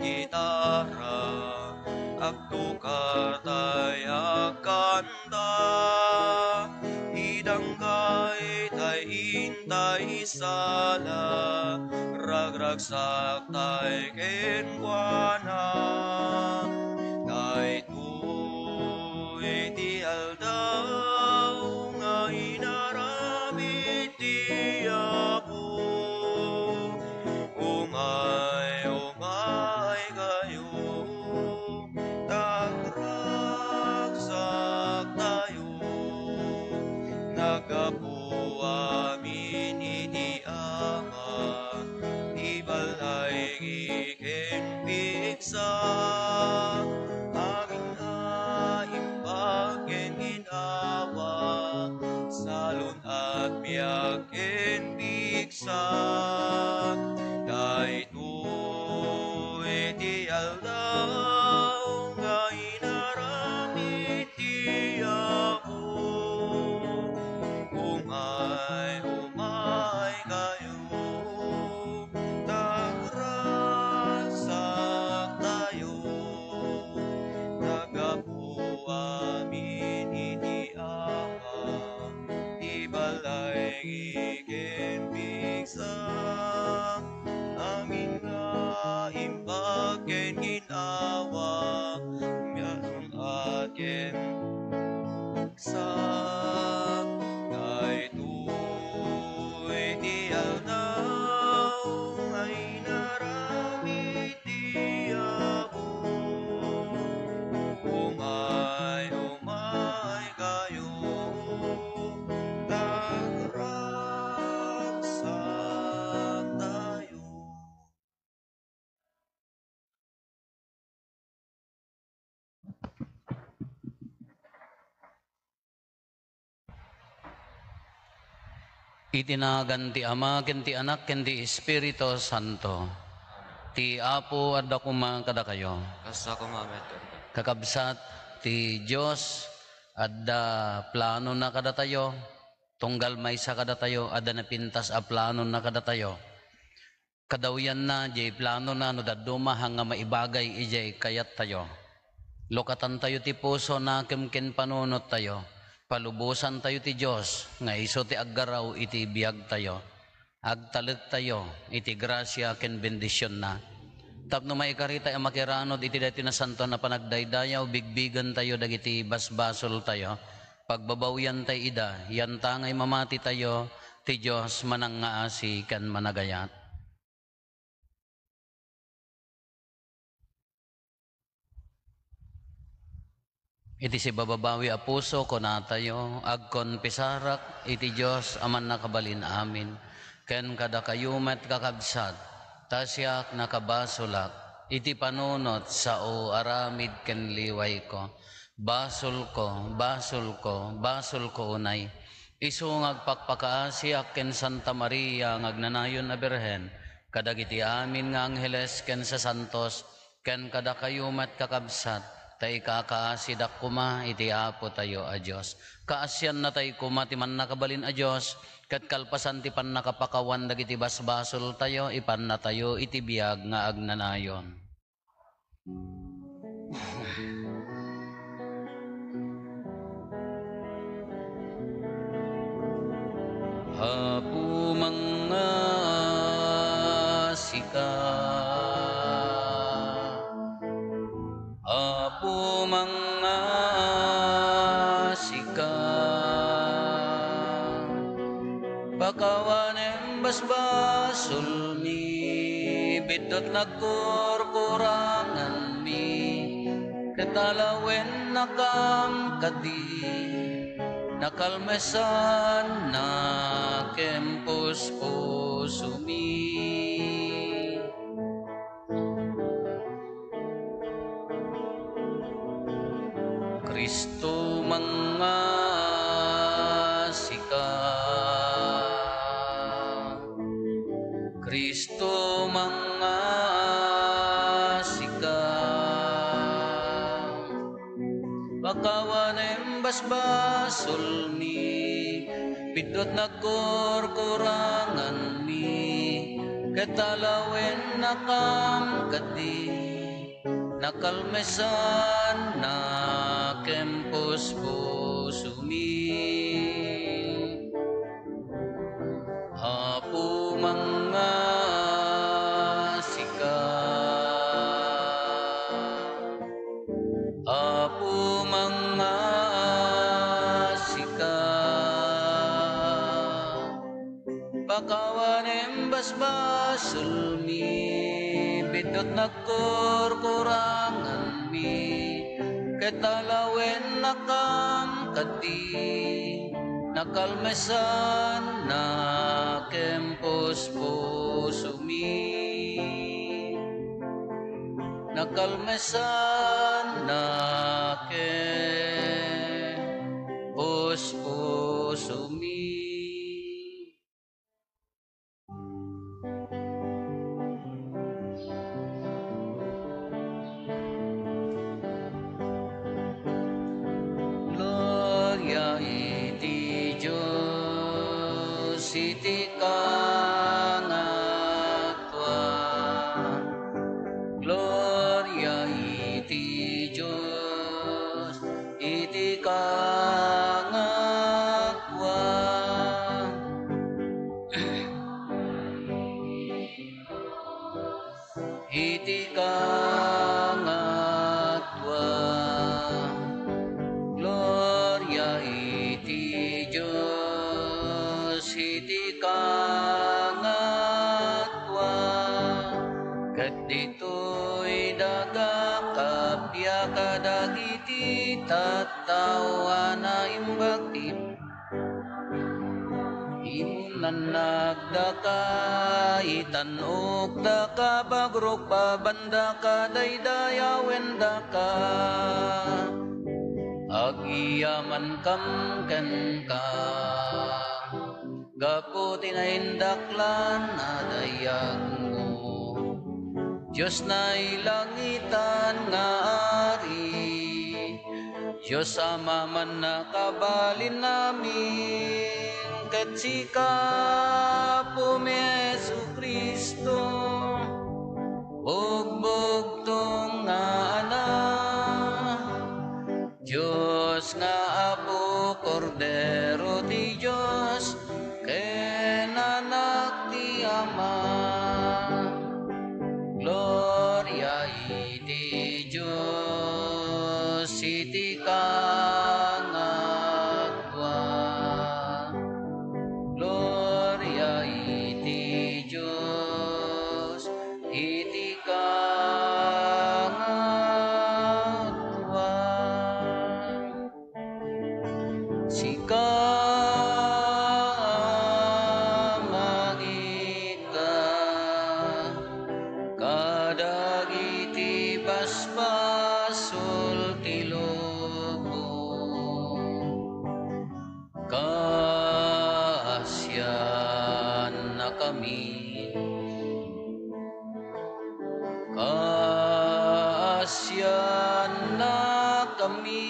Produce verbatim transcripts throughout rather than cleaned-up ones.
gitara, agtukar tay agkanta, idanggay tay intay sala, ragragsak tay kenkuana. Daytoy ti aldaw nga inaramid ti Apo. Umay, umay kayo, ta agragsaktayo, naggapu amin iti Ama, ti balay ken pigsa, amin nga imbag ken ginawa, salun-at biag ken pigsa. Daytoy ti aldaw nga inaramid ti Apo. Umay, umay kayo, ta agragsaktayo, naggapu amin iti Ama, ti balay ken pigsa, amin nga imbag ken ginawa, miarum at ken sa. Daytoy ti aldaw nga inaramid ti Apo. Umay, umay kayo, ta agragsaktayo. Iti nagan ti Ama, ken ti Anak, ken ti Espiritu Santo. Ti Apo adda koma kadakayo. Kasta koma met kenka. Kakabsat, ti Dios adda planona kadatayo, tunggal maysa kadatayo, adda napintas a planona kadatayo. Kadawyanna, diay planona no dadduma nga maibagay idiay kayattayo. Lukatantayo ti puso, nakem ken panunottayo. Palubosantayo ti Dios nga isu ti aggaraw iti biagtayo. Agtalektayo iti grasia ken bendisionna. Tapno maikaritay a makiranud iti daytoy nasantoan a panagdaydayaw, bigbigentayo dagiti basbasoltayo. Pagbabawiantay ida, yantangay mamatitayo, ti Dios manangngaasi ken managayat. Iti sibababawi a puso, kunatayo, agkonfesarak iti Dios a Mannakabalin-amin, ken kadakayo met, kakabsat, ta siak nakabasolak iti panunot, sao, aramid ken liwayko. Basolko, basolko, basolko unay. Isu nga agpakpakaasiak ken Santa Maria nga agnanayon a Birhen, kadagiti amin nga angheles ken sasantos, ken kadakayo met, kakabsat, ta ikakaasidak koma iti Apotayo a Dios. Kaasiannatay koma ti Mannakabalin a Dios, ket kalpasan ti pannakapakawan dagiti basbasoltayo, ipannatayo iti biag nga agnanayon. Apo, mangngaasika. Apo, mangngaasika. Pakawanem basbasolmi, biddut nagkurkuranganmi, ket alawennakam kadi, nakalmesanna ken puspusomi. Cristo, mangngaasika. Cristo, mangngaasika. Pakawanem basbasolmi, biddut nagkurkuranganmi, Ket alawennakam kadi, nakalmesanna ken puspusomi. Apo, mangngasika. Apo, mangngasika. Pakawanem basbasolmi, biddut nagkurkuranganmi, ket alawennakam kadi, nakalmesanna ken puspusomi. Nakalmesanna ken puspusomi. Gloria iti Dios iti kangaktuan. Gloria iti Dios iti kangaktuan. Iti kangaktuan. Gloria iti Dios iti kangaktuan. Ket ditoy daga kappia kadagiti tattao a naimbag ti Imunannakdaka, itan-okdaka, bagrok babandaka, daydayawendaka. Agyamankam kenka, gapu ti naindaklan a dayagmo. Dios nailangitan nga Ari, Dios Ama man a kabalin amin, ket sika, Apomi Jesu-Cristo, bugbugtong nga Anak, Dios nga Apo, Kordero ti Dios, ken Anak ti Ama. Gloria iti Dios iti kangaktuan. Gloria iti Dios iti kangaktuan. Sika, mangita kadagiti basbasol ti lubong. Kaasiannakami. Kaasiannakami.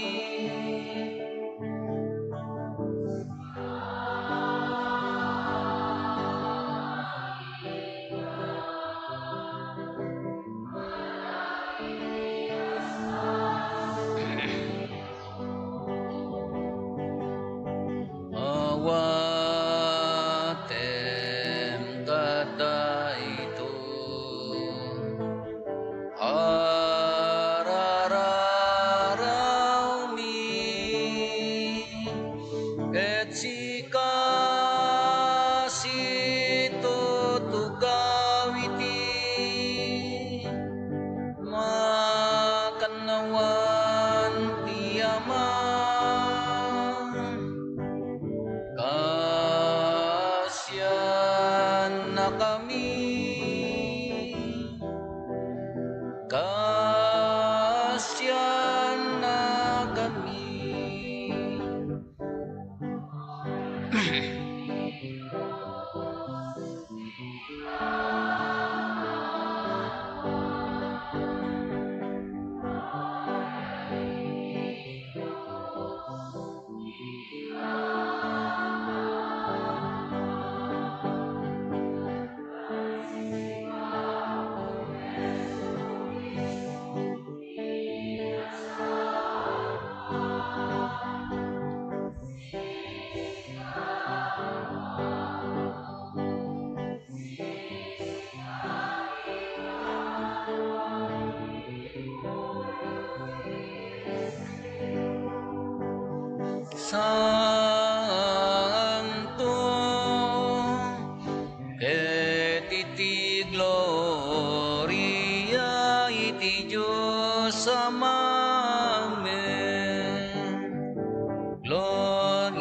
Awatem kadayto, arararawmi, ket sika situtugaw iti makannawan ti Ama. Kaasiannakami. Kaasiannakami.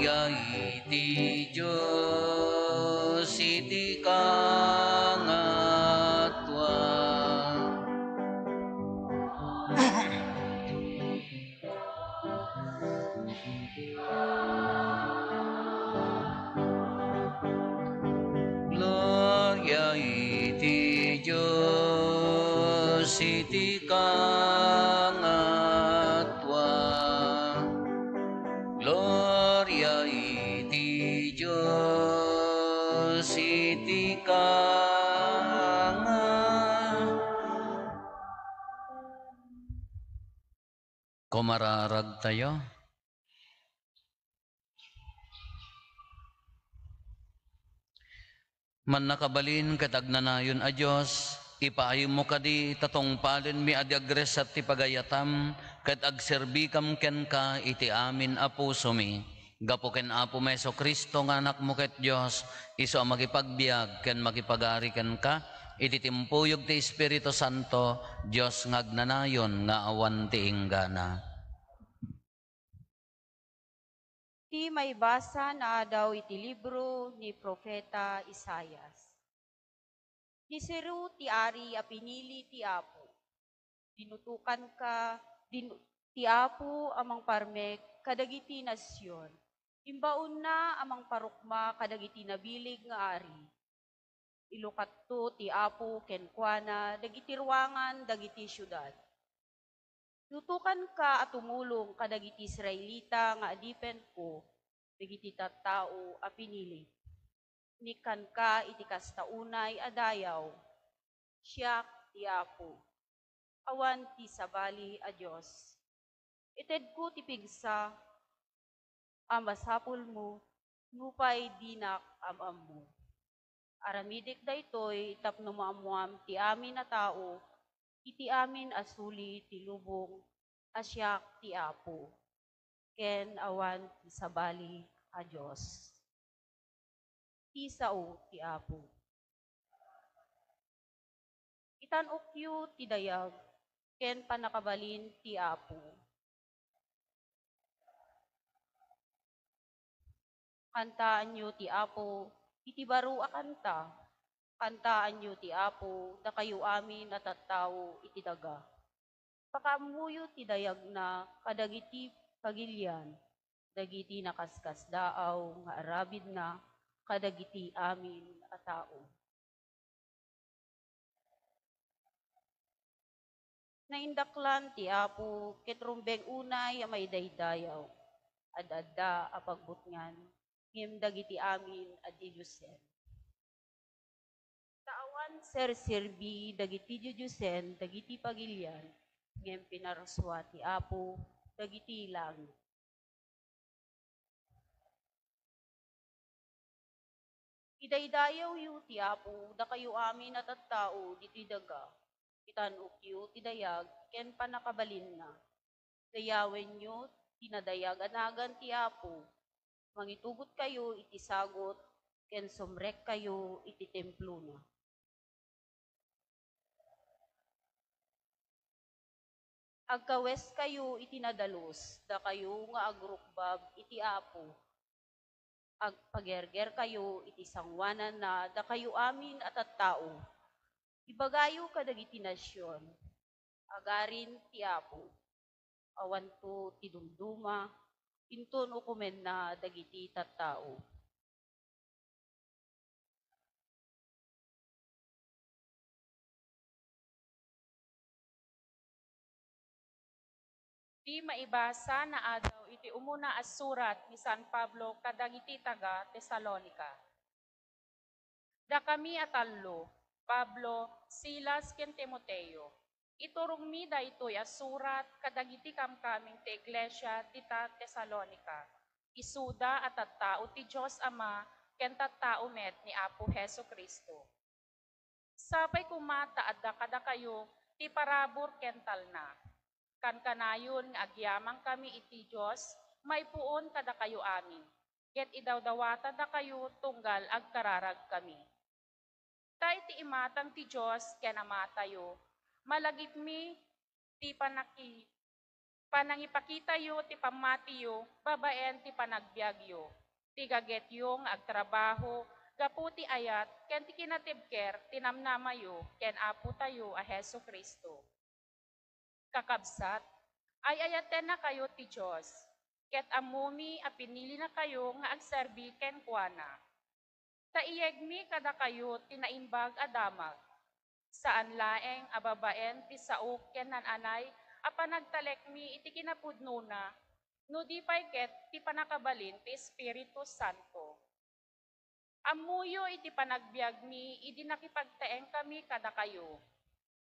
Iti Dios iti kangatua. Gloria iti Dios iti kangatua. Gloria iti Dios iti kanga. Kumararagtayo. Mannakabalin ket agnanayon a Dios, ipaaymo kadi ta tungpalenmi a di agresat ti pagayatam ket agserbikam kenka iti amin a pusomi. Gapu ken Apomi Jesu-Cristo nga Anakmo ket Dios, isu a makipagbiag ken makipagari kenka iti timpuyog ti Espiritu Santo, Dios nga agnanayon nga awan ti inggana. Ti maibasa naadaw iti libro ni Profeta Isaias. Ni Ciro ti ari a pinili ti Apo. Dinutokanka, din-, ti Apo a mangparmek kadagiti nasion. Imbaonna a mangparukma kadagiti nabileg nga ari. Ilukatto ti Apo kenkuana dagiti ruangan dagiti siudad. Dutokanka a tumulong kadagiti Israelita nga adipenko, dagiti tattao a pinili. Inikkanka iti kasta unay a dayaw. Siak ti Apo. Awan ti sabali a Dios. Itedko ti pigsa a masapulmo nupay dinak am-ammo. Aramidek daytoy tapno maammoam ti amin a tao iti amin a suli ti lubong a siak ti Apo, ken awan ti sabali a Dios. Ti sao ti Apo. Itan-okyo ti dayag ken pannakabalin ti Apo. Kantaanyo ti Apo iti baro a kanta. Kantaanyo ti Apo, dakayo amin a tattao iti daga. Pakaammoyo ti dayagna kadagiti pagilian, dagiti nakaskasdaaw nga arabidna kadagiti amin a tao. Naindaklan ti Apo ket rumbeng unay a maidaydayaw. Ad-adda a pagbutngan, ngem dagiti amin a didiosen. Ta awan serserbi dagiti didiosen dagiti pagilian, ngem pinarsua ti Apo dagiti langit. Idaydayawyo ti Apo, dakayo amin a tattao ditoy daga. Itan-okyo ti dayag ken pannakabalinna. Dayawenyo ti nadayag a nagan ti Apo. Mangitugotkayo iti sagut ken sumrekkayo iti templona. Agkaweskayo iti nadalus, dakayo nga agrukbab iti Apo. Agpagergerkayo iti sangoananna, dakayo amin a tattao. Ibagayo kadagiti nasion, agarin ti Apo. Awanto ti dumduma, inton ukomenna dagiti tattao. Ti maibasa naadaw iti umuna a surat ni San Pablo kadagiti taga-Tesalonica. Dakami a tallo, Pablo, Silas, ken Timoteo, iturongmi daytoy a surat kadagiti kamkaming ti iglesia dita Tesalonica. Isuda a tattao ti Dios Ama ken tattao met ni Apo Jesu-Cristo. Sapay koma ta adda kadakayo ti parabur ken talna. Kankanayon nga agyamankami iti Dios maipuon kadakayo amin, ket idawdawatandakayo tunggal agkararagkami. Ta iti imatang ti Dios ken Amatayo, malagipmi ti pannaki-, Panangipakitayo ti pammatiyo babaen ti panagbiagyo, ti gagetyo nga agtrabaho gapu ti ayat ken ti kinatibker ti namnamayo ken Apotayo a Jesu-Cristo. Kakabsat, ay-ayatennakayo ti Dios, ket ammomi a pinilinakayo nga agserbi kenkuana. Ta iyegmi kadakayo ti naimbag a damag, saan laeng a babaen ti sao ken naan-anay a panagtalekmi iti kinapudnona, no di pay ket ti pannakabalin ti Espiritu Santo. Ammoyo iti panagbiagmi idi nakipagtaengkami kadakayo.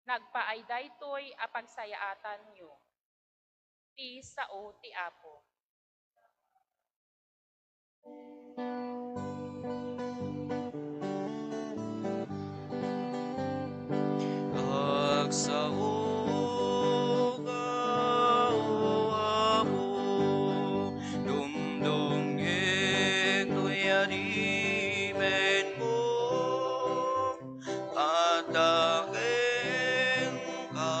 Nagpaay daytoy a pagsayaatanyo. Ti sao ti Apo. Agsaoka, O Apo, dumdumngeg toy adipenko. Adda kenka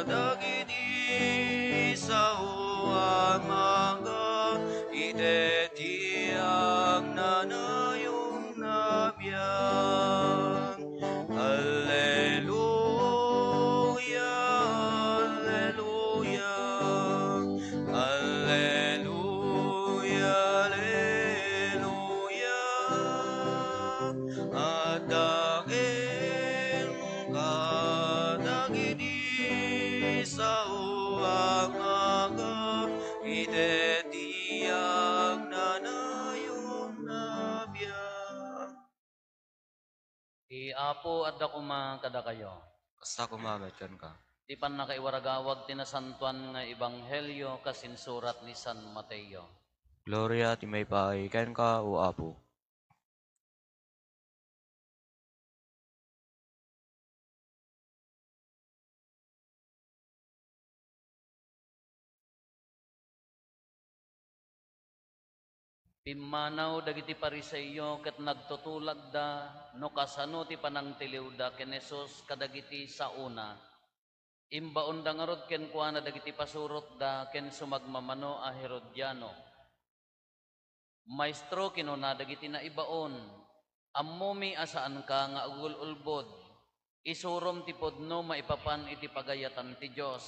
dagiti sao a maga iti ti agnanayon a biag. Alleluia, alleluia, alleluia, alleluia. Adda kenka dagiti sao a maga iti ti agnanayon a biag. Ti Apo adda koma kadakayo. Kasta koma met kenka. Ti pannakaiwaragawag ti nasantoan nga ebanghelio kas insurat ni San Mateo. Gloria ti maipaay kenka, O Apo. Pimmanaw dagiti Fariseo ket nagtutulagda no kasano ti panangtiliwda ken Jesus kadagiti saona. Imbaonda ngarud kenkuana dagiti pasurotda ken sumagmamano a Herodiano. "Maestro," kinuna dagiti naibaon, "ammomi a saanka nga agul-ulbod. Isurom ti pudno maipapan iti pagayatan ti Dios.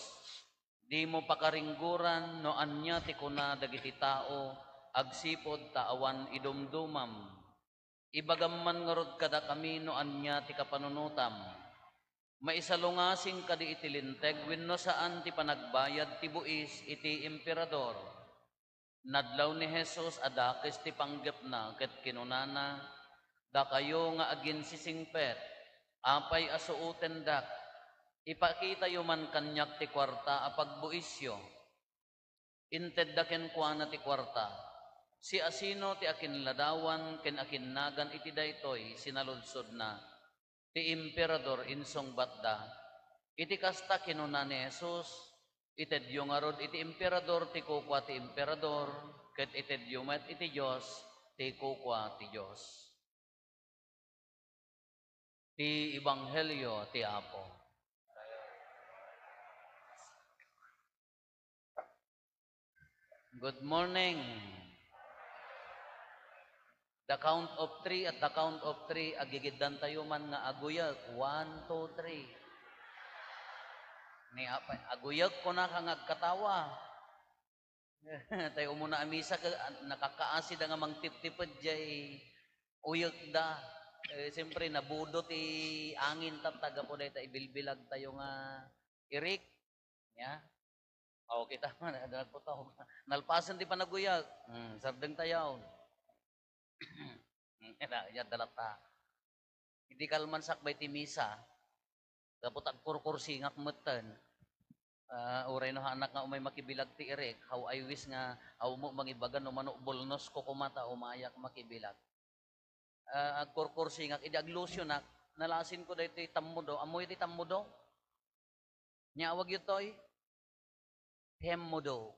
Dimo pakaringgoran no ania ti kuna dagiti tao agsipud ta awan idumdumam. Ibagam man ngarud kadakami no ania ti kapanunotam. Maisalungasing kadi iti linteg wenno saan ti panagbayad ti buis iti Emperador?" Nadlaw ni Jesus a dakes ti panggepna ket kinunana, "Dakayo nga aginsisingpet, apay a suotendak? Ipakitayo man kaniak ti kuarta a pagbuisyo." Intedda kenkuana ti kuarta. "Siasino ti akinladawan ken akinnagan iti daytoy?" sinaludsodna. "Ti Emperador," insungbatda. Iti kasta, kinuna ni Jesus, "Itedyo ngarud iti Emperador ti kukua ti Emperador, ket itedyo met iti Dios ti kukua ti Dios." Ti Ebanghelio ti Apo. Good morning. The count of three, at the count of three, agigiddantayo man nga aguyek. One, two, three. Ni apa, aguyek, kunaka nga agkatawa. Tay umuna a misa, ka-, nakakaasi da nga mangtiptiped jay uyekda. Eh, siyempre, nabudo ti angin, tatta, gapu dayta ibilbilagtayo nga irik. Ya. Aw, kita man, ada nagputaw. Nalpasen ti panaguyag. Hmm, sardeng tayaw. Hmm, ya, ya, dalata. Idi kalman sakbay ti misa, gapu ta agkurkursingak metten. Ah, uray no haanak nga umay makibilag ti irik, how I wish nga, aw mo mangibaga no mano bulnos ko koma ta umayak makibilag. Ah, agkurkursingak, idi aglusionak, nalasinko daytoy tammudo. Ammoyo ti tammudo? Nia awagyo toy? Temmudo.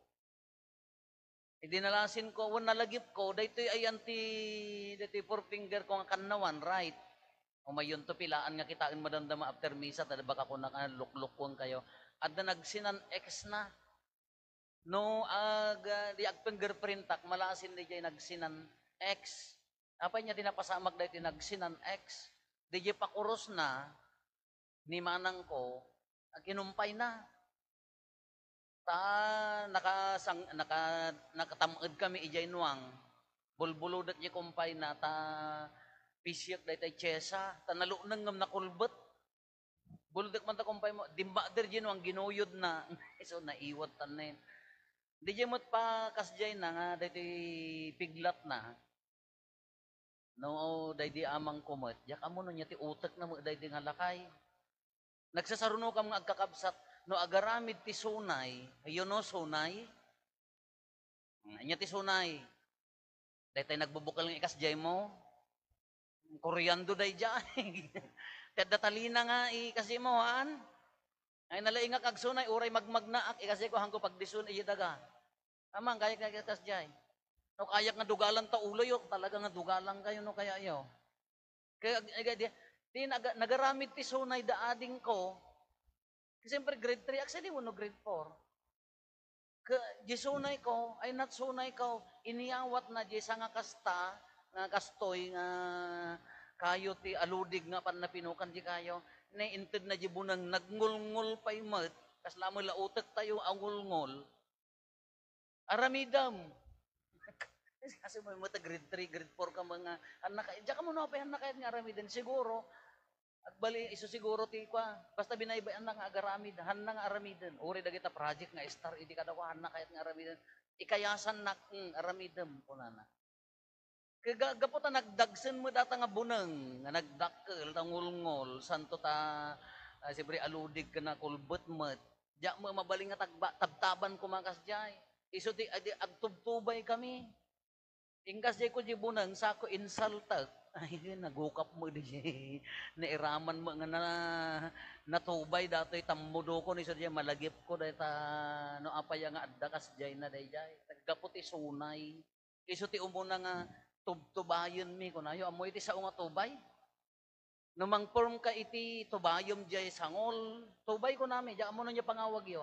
Idi nalasinko, wen nalagipko, daytoy ayan ti, daytoy four finger ko nga kannawan, right? Umayyonto, pilaan nga kitaen madamdama after misa, ta baka kunak, ah, luklukkuenkayo. Adda nagsinan X na. No ag-, di agfingerprintak, malasin dayjay nagsinan X. Apay nia ti napasamak daytoy nagsinan X? Dayjay pakurosna ni manangko, aginumpayna. Ta nakasang-, naka-, nakatam-ed kami idiay nuang. Bulbulodek diay kumpayna, ta pisiek daytay tiesa, ta nalukneng ngem nakulbet. Buldek man ta kumpay mo, dimmakder diay nuang, ginuyodna. So, naiwat ta nen. Di diay met pa kasdiay na nga, daytoy piglatna. No, daydi amangko met, diak ammo no nia ti utekna met daydi nga lakay. Nagsasarunokam nga agkakabsat, no agaramid ti sunay, you know sunay? Hmm, ania ti sunay? Daytay nagbubukel nga ikasdiay mo? Koriando daydiay. Ti adda talina nga ikasdiay mo, haan? Ay, nalaingak agsunay, uray magmagnaak, ikasdiay ko, haanko pagdisun, idiay daga. Amang, kayak nga kasdiay. No kayak nga dugalan ta uloyo, talaga nga dugalan kayo, no kaya yo. Kaya, ag-, ag-, di, di naga-, nagaramid ti sunay da adingko. Siyempre, grade three, actually, wenno grade four. Ka, di sunay ko, ay, not sunay ko, iniyawatna di sanga kasta, nga kastoy, nga kayo ti aludig nga pannapinukan di kayo. Ne, inted na di bunang, nagngulngul pay met, kasla mo lautek tayo, angulngul. Aramidem. Kasi mo, mo ta grade three, grade four ka mga, anak, diyan ka mo no, ape, anak, kayat nga aramiden. Siguro, agbali, iso siguro ti kwa, basta binaybay-an na nga agaramid, han na nga aramiden. Uri dagita project nga star, idi kada kwa, han na kayat nga aramiden. Ikayasan na, mm, aramidem, kunana. Kaya gapu ta nagdagsen mo data nga buneng, nga nagdakkel, ta ngulngol, santo ta, ah, siyempre, aludig ka na, kulbet met. Diak mo mabalin nga tagba-, tabtaban ko man kasdiay. Isu ti, adi, agtubtubay kami. Inkas di ko di buneng, sako insultek. Ay, nagukap mo di. Nairaman mo nga na, natubay datoy tammudo ko, ni isu di malagip ko, dayta, no, apay nga adda kasdiay na, dayjay. Naggapu ti sunay. Isu ti umuna nga tubtubayenmi, kunayo, ammo iti sao nga tubay? No mangporm ka iti tubayem diay sangol, tubay kunami, diak ammo no nia pangawagyo.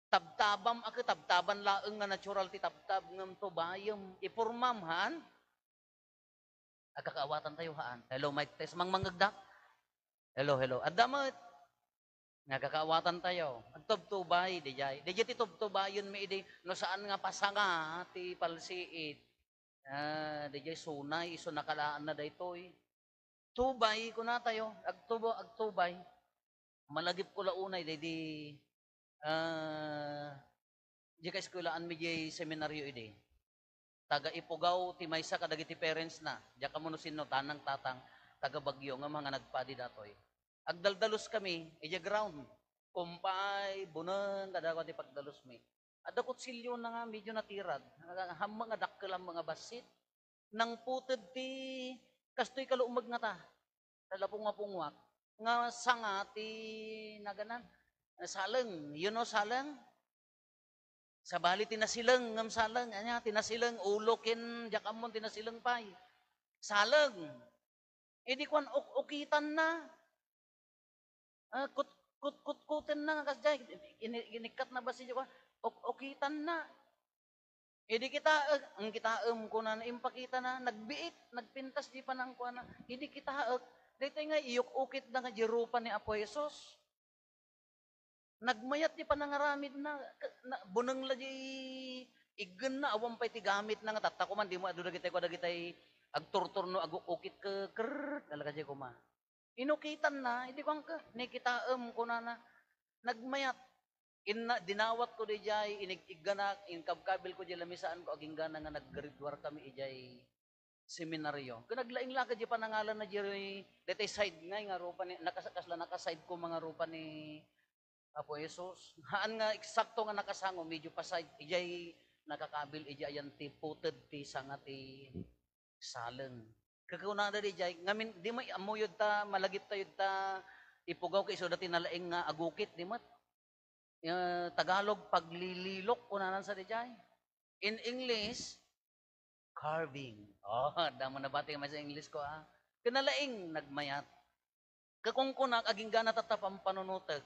Tabtabam a ket tabtaban laeng nga natural ti tabtab ngem tubayem. Ipormam, haan? Agkakaawatan tayo, haan? Hello, mic test. Mangmangegda? Hello, hello. Adda met. Nagkakaawatan tayo. Agtubtubay, dijay. Dijay ti tubtubayen mi idi, no saan nga pasanga ti palsiit. Ah, dijay sunay, isu nakalaan na daytoy. Tubay, kuna tayo, agtubo-, agtubay. Malagip ko la unay, daydi, ah, di ka eskwelaanmi diay seminaryo idi. Taga Ifugao ti maysa kadagiti parents na, diak ammo no sinno, tanang, tatang, taga Baguio, nga mga nagpadi datoy. Agdaldalus kami, idiay ground. Kumpay, buneng, kadagua ti pagdalusmi. Adda kutsilyona nga medyo natirad. Hamma nga dakkel a mga bassit. Nangputed ti, kastoy kalumeg ngata. Nalapungapungwak. Nga sanga ti naganan. Saleng. You know saleng? Sabali ti nasileng ngem saleng. Ania, ti nasileng, ulo ken diak ammon ti nasileng pay. Saleng. Idi kuan, uk-, ukitanna. Ah, kut-, kut-, kutkutenna nga kasdiay. Ini-, inikkat na ba si Juan? Uk-, ukitanna. Idi kitaek, ang kitaem, kunana, impakitana, nagbiit, nagpintas di panangkuana. Idi kitaek, daytoy nga iyuk-ukitda nga di rupa ni Apo Jesus. Nagmayat di panangaramidna, ka-, na, buneng la di iggenna, awan pay ti gamitna nga tatta ko man, di mo adu dagitay, kua dagitay agturturno, aguk-ukit, ke-, kerrrt, talaga di koma. Inukitanna, idi kuan ka, "Ni kitaem," kunana, nagmayat. Inna, dinawat ko dijay, inig-igganak, inkabkabil ko di lamisaan ko, aginggana nga nag-grade war kami ijay seminaryo. Ken naglaing la ket di panangalan na di, daytay side ngay nga rupa ni, nakas-, kasla nakaside ko mga rupa ni Apo Jesus. Haan nga eksakto nga nakasango, medyo paside, ijay nakakabil, ijay ayan ti puted ti sanga ti saleng. Kakunada dijay, ngamin, di may amuyod ta, malagip tayo ta, ipugaw kay isu dati nalaing nga agukit, di met? Eh, Tagalog, paglililok, kunanan sa dijay. In English, carving. Oh, damo nabati may sa English ko, ah. Kinalaing, nagmayat. Kakungkunak, aging gana ta pampanunutek.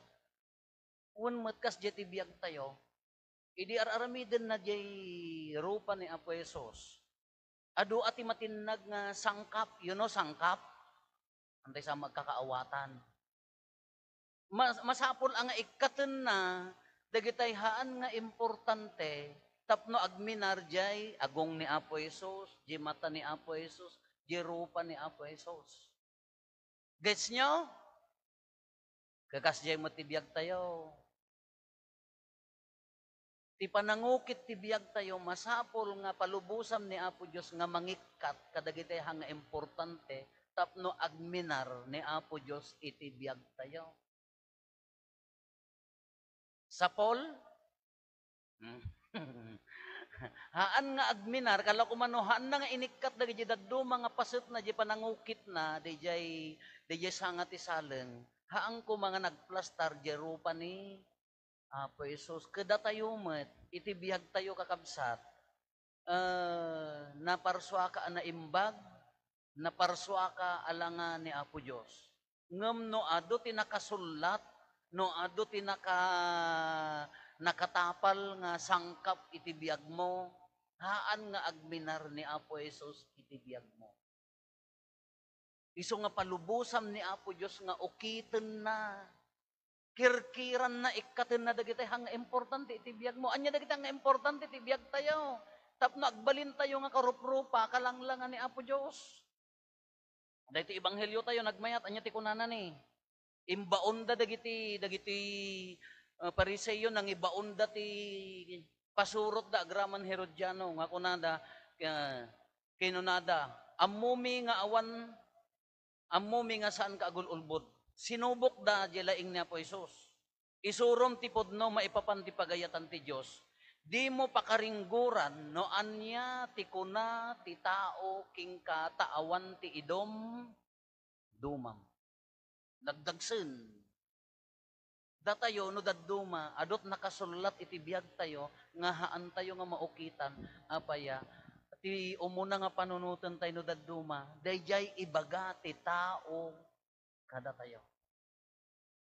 Wen met kas diay ti biag tayo, Idi ar-aramidenna diay rupa ni Apo Jesus, adu a ti matinnag nga sangkap, you know, sangkap? Antay sa magkakaawatan. Mas-, masapul a nga ikkatenna dagitay haan nga importante tapno agminar diay agong ni Apo Jesus, diay mata ni Apo Jesus, diay rupa ni Apo Jesus. Gets nyo? Kakas diay met ti biagtayo. Ti panangukit ti biagtayo, masapul nga palubosam ni Apo Dios nga mangikkat kadagiti haan nga importante tapno agminar ni Apo Dios iti biagtayo. Sapol? Hmm. Haan nga agminar, kala ko mano, haan na nga inikkat dagiti dadduma nga pasetna, di panangukitna, di jay, di jay sanga ti saleng. Haan koma nga nagplastar, di rupa ni Apo Jesus. Kadatayo met, iti biagtayo, kakabsat, eh, naparsuaka a naimbag, naparsuaka a langa ni Apo Dios. Ngem no adu ti nakasullat, no adu ti naka-, nakatapal nga sangkap iti biagmo, haan nga agminar ni Apo Jesus iti biagmo. Isu nga palubosam ni Apo Dios nga ukitenna, kirkiranna, ikkatenna dagiti haan nga importante iti biagmo. Ania dagiti haan nga importante iti biagtayo? Tapno agbalintayo nga karuprupa, kalanglangan ni Apo Dios. Daytoy ebangheliotayo nagmayat, ania ti kunana ni? Imbaonda dagiti, dagiti, ah, Fariseo, nangibaonda ti pasurotda agraman Herodiano nga kunada, ah, kinunada, "Ammomi nga awan, ammomi nga saanka agul-ulbod." Sinubokda diay laing ni Apo Jesus. Isurom ti pudno maipapan ti pagayatan ti Dios. Dimo pakaringgoran no ania ti kuna ti tao kenka ta awan ti idum-, dumam. Nagdagsen. Datayo, no dadduma, adut nakasullat iti biagtayo nga haantayo nga maukitan. Apaya, ti umuna nga panunotentayo no dadduma, daydiay ibaga ti tao kadatayo.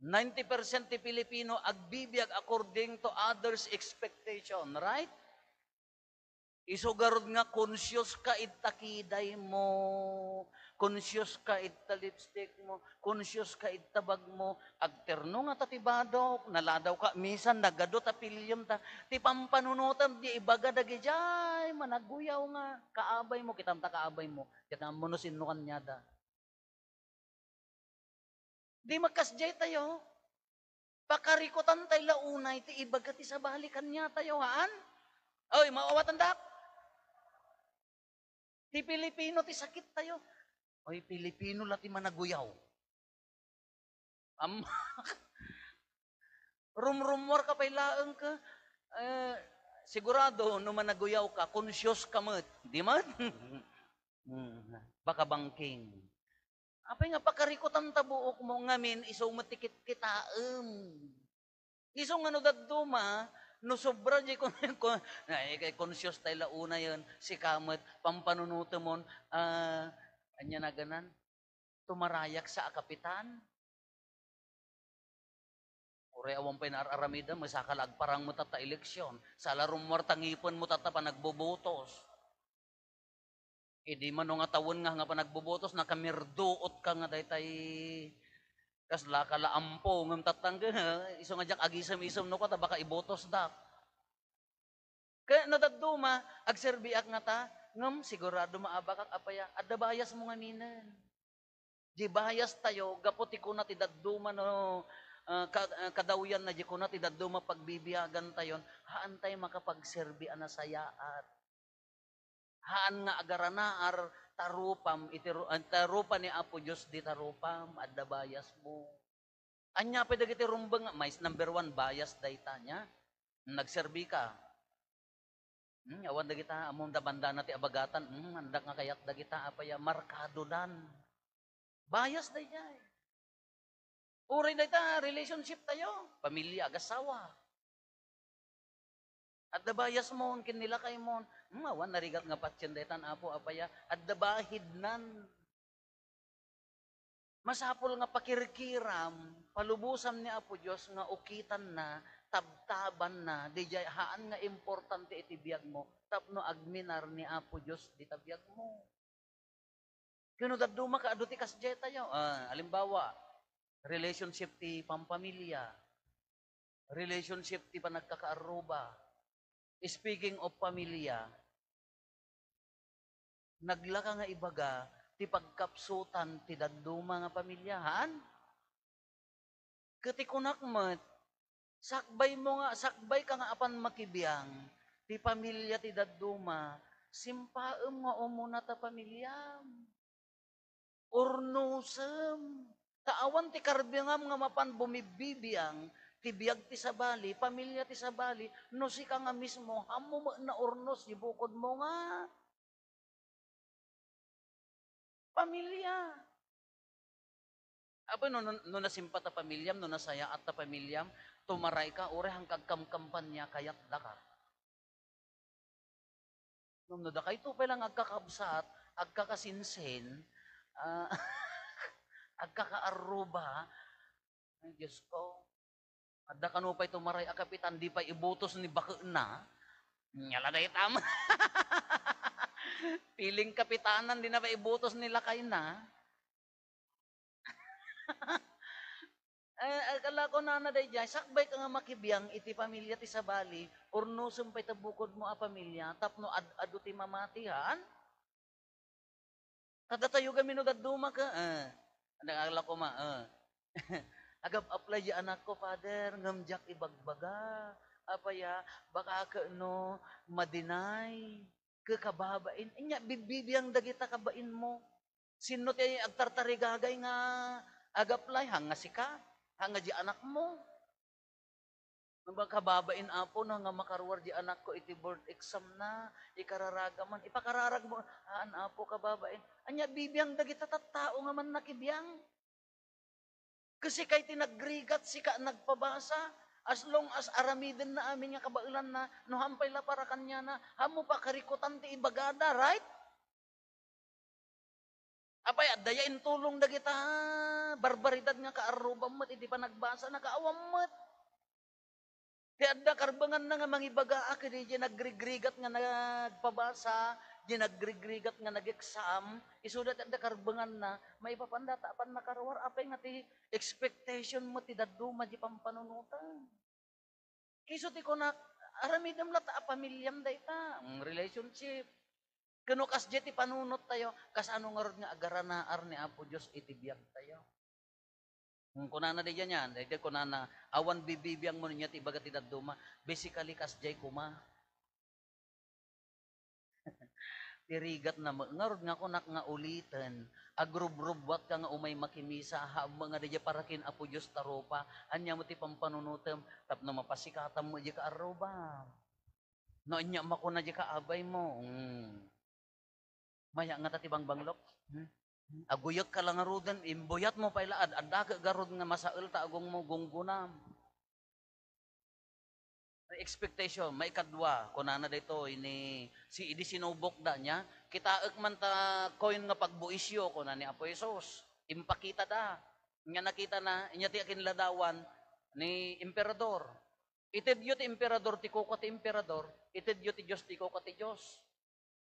Ninety percent ti Pilipino agbibiag according to others' expectation, right? Isu garud nga conscious ka ita kidaymo, conscious ka ita lipstickmo, conscious ka ita bagmo, agterno ngata ti badok, naladawka, minsan nagadu ta piliem ta, ti pampanunotem, di ibaga dagidiay managuyaw nga kaabaymo, kitam ta kaabaymo, diak ammo no sinno kaniada. Di makasdiay tayo. Pakarikutan tayo la unay ti ibaga ti sabali kaniatayo, haan? Oy, maawatandak? Ti Pilipino ti sakit tayo. Oy, Pilipino la ti managuyaw. Am-, rumrummuar ka pay laeng ka. Eh, sigurado, no managuyaw ka, conscious ka met. Di man? Hmm, baka bangking. Apay nga pakarikutan ta buokmo, ngamin isu met ti kitkitaem. Isu nga no dadduma, no sobra di kon, kon, ay, kay conscious tayo la unayen, sika met, pampanunotemon, ah, ania naganan? Tumarayak sa a kapitan? Uray awan pay naar-aramidem, saka la agparang mo tatta eleksyon. Sala rummuar ta ngipen mo tatta panagbobotos. Idi mano nga tawen nga, nga panagbobotos, nakamirduot ka nga daytay kasla ka la ampo, ngem tattang ka, isu nga diak agisem-isem no ka, ta baka ibotosdak. Kaya no dadduma, agserbiak ngata, ngem sigurado maabakak apaya, adda bias mo ngaminen. Di bias tayo, gapu ti kuna ti dadduma no, ah, ka-, ah, kadawyan na di kuna ti dadduma pagbibiagan tayon, haan tayo makapagserbi a nasayaat. Haan nga agaranaar, tarupam, iti ru-, ah, tarupa ni Apo Dios di tarupam, adda bias mo. Ania pay dagiti rumbeng nga, mais number one, bias dayta niya. Nagserbi ka. Hmm, awan dagita, ammom da bandana ti abagatan, hmm, andak nga kayat dagita, apay a markado dan. Bias daydiay. Uray dayta, relationship tayo, pamilya, agasawa. Adda bias mo, ken ni lakay mo, hmm, awan narigat nga patien daytan, Apo, apay a, adda bahid nan. Masapul nga pakirkiram, palubosam ni Apo Dios nga ukitanna tabtabanna, diay haan nga importante iti biagmo tapno agminar ni Apo Dios dita biagmo. Ken no dadduma ka, adu ti kasdiay tayo. Ah, halimbawa, relationship ti pampamilya, relationship ti panagkakaarruba. Speaking of pamilya, naglaka nga ibaga ti pagkapsutan ti dadduma nga pamilya, haan? Ket ti kunak met, sakbaymo nga, sakbayka nga apan makibiang ti pamilya ti dadduma, simpaem nga umuna ta pamiliam. Urnosem. Ta awan ti karbengam nga mapan bumibbibiang ti biag ti sabali, pamilya ti sabali, no sika nga mismo, ammo met naurnos ti bukodmo nga pamilya. Apo, no, no, no nasimpa ta pamiliam, no nasayaat ta pamiliam, tumaray ka, uray hangkag kamkampanya, kayat daka. Ngem no dakayto pay lang agkakabsat, agkakasinsin, ah, agkakaarruba, ay, Diyos ko, adda kano pay tumaray a kapitan, di pay ibutos ni bakena. Nya la daytam. Piling kapitanan, di na pay ibutos ni lakayna. Eh, eh, kala ko nana daydiay, sakbay ka nga makibiang iti pamilya ti sabali, urnosem pay ta bukodmo a pamilya, tapno ad-, adu ti mamati, haan? Kadatayo gamin no dadduma ka, eh. Nagala ko ma, eh. Agap-apply di anakko, Father, ngem diak ibagbaga. Apay a, baka ket no madinay, ke kababain. Anya, bibbibiang dagita kabainmo. Sinno ti agtartarigagay nga ag-apply? Haan nga sika? Haan nga di anakmo? Nga kababain, Apo, no, nga makaruar di anakko iti board exam na, ikararagam man, ipakararagmo, haan, Apo, kababain. Anya, bibiang dagita tattao nga mannakibiang. Ket sika ti nagrigat, sika nagpabasa, as long as aramiden na amin nga kabaelan na, no haan pay la para kaniana, haan mo pa karikutan ti ibagada, right? Apay, adda ya intulong dagita barbaridad nga kaarrubam met iti panagbasa na, kaawan met. Ti adda karbenganna nga mangibaga a kadi di nagrigrigat nga nagpabasa, di nagrigrigat nga nag-exam, isuda ti adda karbenganna, maipapanda ta apan makaruar, apay nga ti expectation mo ti dadduma di pampanunotan. Isu ti kunak, aramidem latta a pamiliam dayta, mm, relationship. Ken no kasdiay ti panunot tayo, kasano ngarud nga agaranaar ni Apo Dios iti biag tayo? Hmm, kunana daydiay niyan, daydiay kunana, awan bibibiang mo niya ti ibaga ti dadduma, basically, kasdiay koma. Ti rigat na met ngarud nga kunak nga uliten, agrubrubbuat ka nga umay makimisa, haan met nga daydiay para ken Apo Dios ta rupa, ania met ti pampanunotem, tapno mapasikatam met diay kaarrubam. No ania makuna diay kaabay mo, hmm. Maya ngata ti bangbanglok. Hmm? Aguyek ka la ngaruden, imbuyat mo pay la, ad-, adda ket garud nga masael ta agongmo, gunggonam. Expectation, maikadua, kunana daytoy ni, si, idi sinubokda niya, "Kitaek man ta koin nga pagbuisyo," kuna ni Apo Jesus. Impakitada. Nya nakitana, inya ti akinladawan ni emperador. Itedyo ti emperador ti kuka ti emperador, itedyo ti Dios ti kuka ti Dios.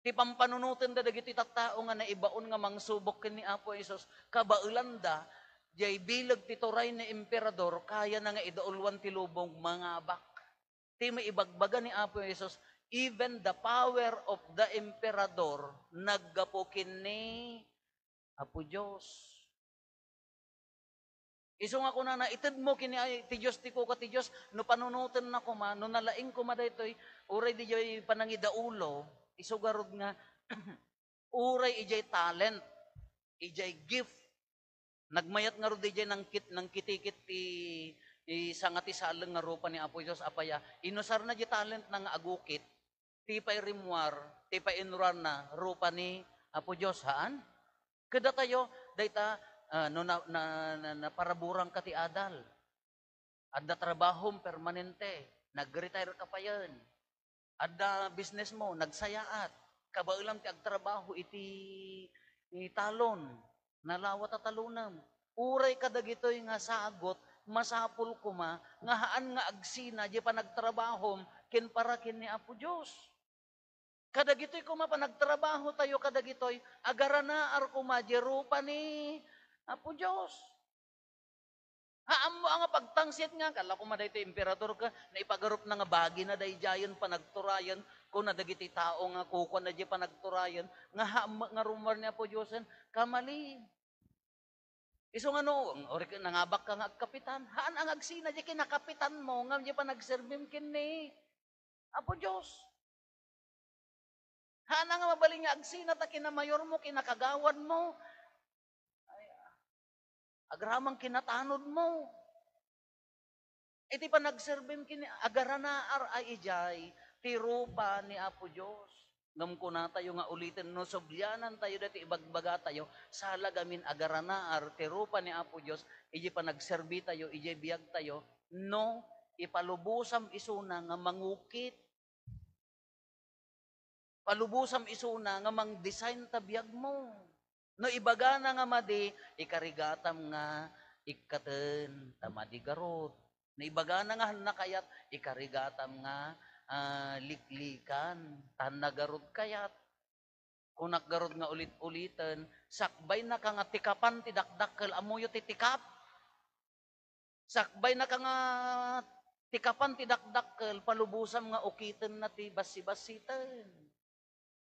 Ti pampanunotenda dagiti tattao nga naibaon nga mangsubok ken ni Apo Jesus, kabaelanda, diay bileg ti turay ni emperador, kayana nga idauluan ti lubong, mangabak. Ti maibagbaga ni Apo Jesus, "Even the power of the emperador naggapu ken ni Apo Dios." Isu nga kunana, "Itedmo ken ni, ay, ti Dios ti kuka ti Dios," no panunotenna koma, no nalaing koma daytoy, uray diay panangidaulo, isu garud nga, uray idiay talent, idiay gift, nagmayat ngarud idiay nangkit-, nangkitikit ti, ti sanga ti saleng nga rupa ni Apo Jesus, apay a, inusarna diay talentna nga agukit, ti pay rimmuar, ti pay inruarna, rupa ni Apo Dios, haan? Kadatayo, dayta, ah, no na, na, na, naparaburang ka ti adal. Adda trabahom permanente, nag-retire ka payen. Adda business mo, nagsayaat. Kabaelam ti agtrabaho iti, iti talon, nalawa ta talonem. Uray kadagitoy nga sagut, masapul koma nga haan nga agsina diay panagtrabahom ken para ken ni Apo Dios. Kadagitoy koma panagtrabaho tayo kadagitoy, agaranaar koma diay rupa ni Apo Dios. Haan mo nga pagtangsit nga, kala koma daytoy emperador ka, naipagarupna nga bagina daydiayen panagturayen, kuna dagiti tao nga kukuana diay panagturayen, nga haan met nga rummuar ni Apo Diosen, kamali. Isu nga no, uray nangabak ka nga agkapitan, haan nga agsina diay kinakapitan mo, nga diay panagserbim ken ni Apo Dios. Haan nga mabalin nga agsina ta kinamayor mo, kinakagawad mo. Ay, agraman kinatanod mo. Iti panagserbim ken ni, agaranaar a idiay ti rupa ni Apo Dios. Ngem kunatayo nga uliten, no sublianan tayo daytoy ibagbaga tayo, sala gamin agaranaar ti rupa ni Apo Dios, idiay panagserbi tayo, idiay biag tayo, no ipalubosam isuna nga mangukit. Palubosam isuna nga mang-design ta biagmo. No ibagana nga madi, ikarigatam nga ikkaten ta madi garud. No ibagana nga hanna kayat, ikarigatam nga, ah, liklikan ta hanna garud kayat. Kunak garud nga ulit-uliten, sakbaynaka nga tikapan ti dakdakkel, ammoyo ti tikap? Sakbaynaka nga tikapan ti dakdakkel, palubosam nga ukitenna ti bassibassiten.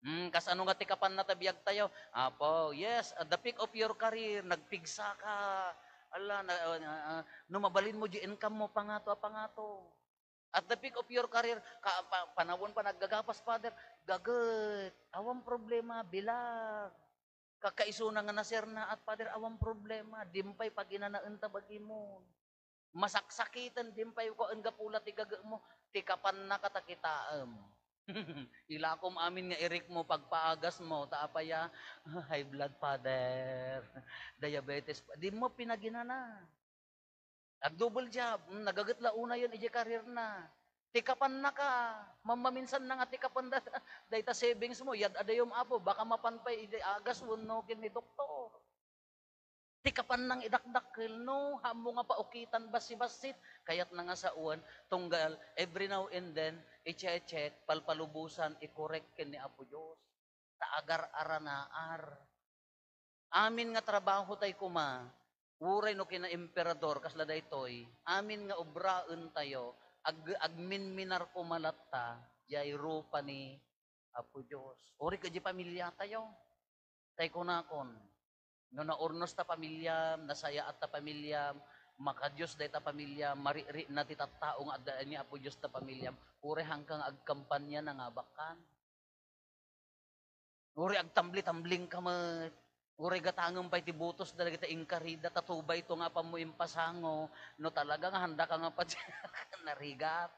Hmm, kasano nga tikapanna ta biagtayo? Apo, yes, at the peak of your career, nagpigsaka. Ala, na, ah, ah, no mabalinmo diay income mo, pangato a pangato. At the peak of your career, ka, pa, panawen panaggapas, Father, gaget, awan problema, bilag. Kakaisuna nga nasernaat, Father, awan problema, dimpay paginanaen ta bagimon. Masaksakiten, dimpay ko, enggapu la ti gagetmo, tikapannaka ta kitaem. Ilakom amin nga irikmo, pagpaagasmo, ta apay a, high blood, Father, diabetes, dimo pinaginana. Ag-double job, mm, nagaget la unayen idiay career na. Tikapannaka, mammaminsan na nga tikapan da, dayta savings mo, yad-adayom, Apo, baka mapan pay idi agas wenno ken ni doktor. Tikapan nang idakdakkel, no, haanmo nga paukitan bassi-bassit, kayat na nga sawen, tunggal, every now and then, i-check-check, palpalubosan, i-correct ken ni Apo Dios. Ta agar-aranaar. Amin nga trabaho tay koma, uray no kinaemperador, kasla daytoy, amin nga obraen tayo, ag-, agminminar koma latta, diay rupa ni Apo Dios. Uray ka di pamilya tayo. Tay kunakon, no naurnos ta pamilya, nasayaat ta pamilya, makadios dayta pamilya, marikrik na ti tattao nga adda ni Apo Dios ta pamilya, uray hanka nga agkampanya, nangabakkan. Uray agtambli-tambling ka met. Uray gatangem pay ti butos dagiti inkarida, ta tubayto nga apanmo impasango, no talaga nga handaka nga pati narigat.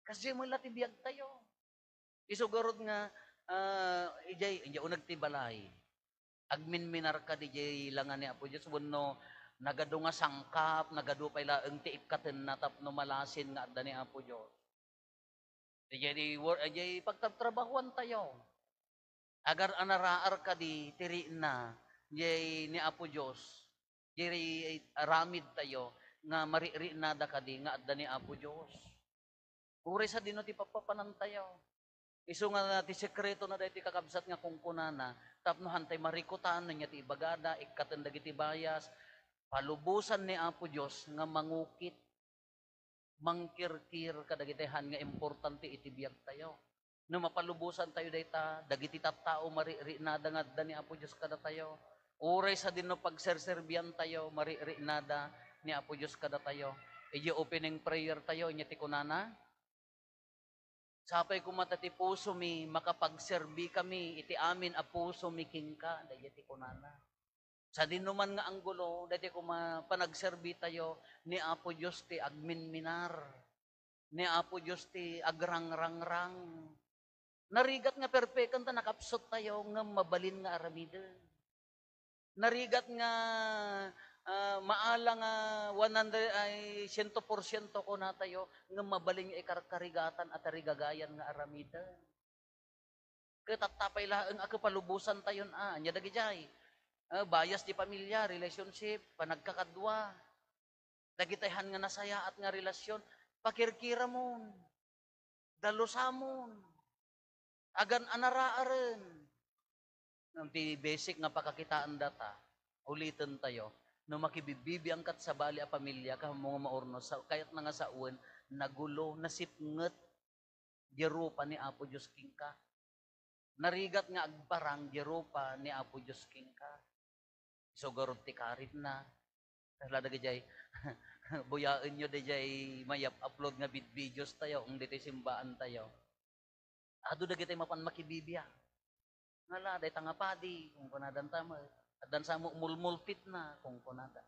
Kasdiay met la ti biag tayo. Isu garud nga, ah, idiay, idiay uneg ti balay. Agminminarka didiay langa ni Apo Dios, wenno nagadu nga sangkap, nagadu pay laeng ti ikkatenna tapno malasin nga adda ni Apo Dios. Idiay wor-, idiay pagtatrabahuan tayo. Agar-anaraar kadi ti rikna, diay ni Apo Dios, diay aramid tayo nga mariknada kadi nga adda ni Apo Dios. Uray sadino ti papapanan tayo. Isu nga ti sekreto na daytoy kakabsat nga kunkunana, tapno hantay marikutan, ania ti ibagada, ikkaten dagiti bias, palubosan ni Apo Dios nga mangukit, mangkirkir kadagiti han nga importante iti biag tayo. No mapalubosan tayo dayta, dagiti tattao mariknada nga adda ni Apo Dios kadatayo. Uray sadino pagserserbian tayo, mariknada ni Apo Dios kadatayo. Idiay opening prayer tayo, ania ti kunana? Sapay koma ta ti pusomi, makapagserbi kami iti amin a pusomi kenka, daydiay ti kunana. Sadino man nga anggulo, daydiay koma panagserbi tayo ni Apo Dios ti agminminar, ni Apo Dios ti agrangrangrang. Narigat nga perpeken ta nakapsut tayo, ngem mabalin nga aramiden. Narigat nga, ah, maala nga one hundred, ay, siento porsiento kunatayo, ngem mabalin nga ikarkarigatan a tarigagayan nga aramiden. Ket tatta pay laeng a kapalubosan tayon, a, ania dagidiay? Ah, bias ti pamilya, relationship, panagkakadua. Dagiti han nga nasayaat nga relasyon, pakirkiramon, dalusamon, agan-anaraaren. Ngem ti basic nga pakakitaen data, uliten tayo, no makibibibiang kat sabali a pamilya, ket ammo nga maurnos, sa-, kayatna nga sawen, nagulo, nasipnget, diay rupa ni Apo Dios kenka. Narigat nga agbarang diay rupa ni Apo Dios kenka. Isu garud ti karitna. Kasla dagijay, buyaenyo dayjay mayap-upload nga vid-, videos tayo, ung ditoy simbaan tayo. Adu dagiti mapan makibibiya. Ngala, dayta nga padi, kunkunada, addan sa mo, mulmultitna, kunkunada.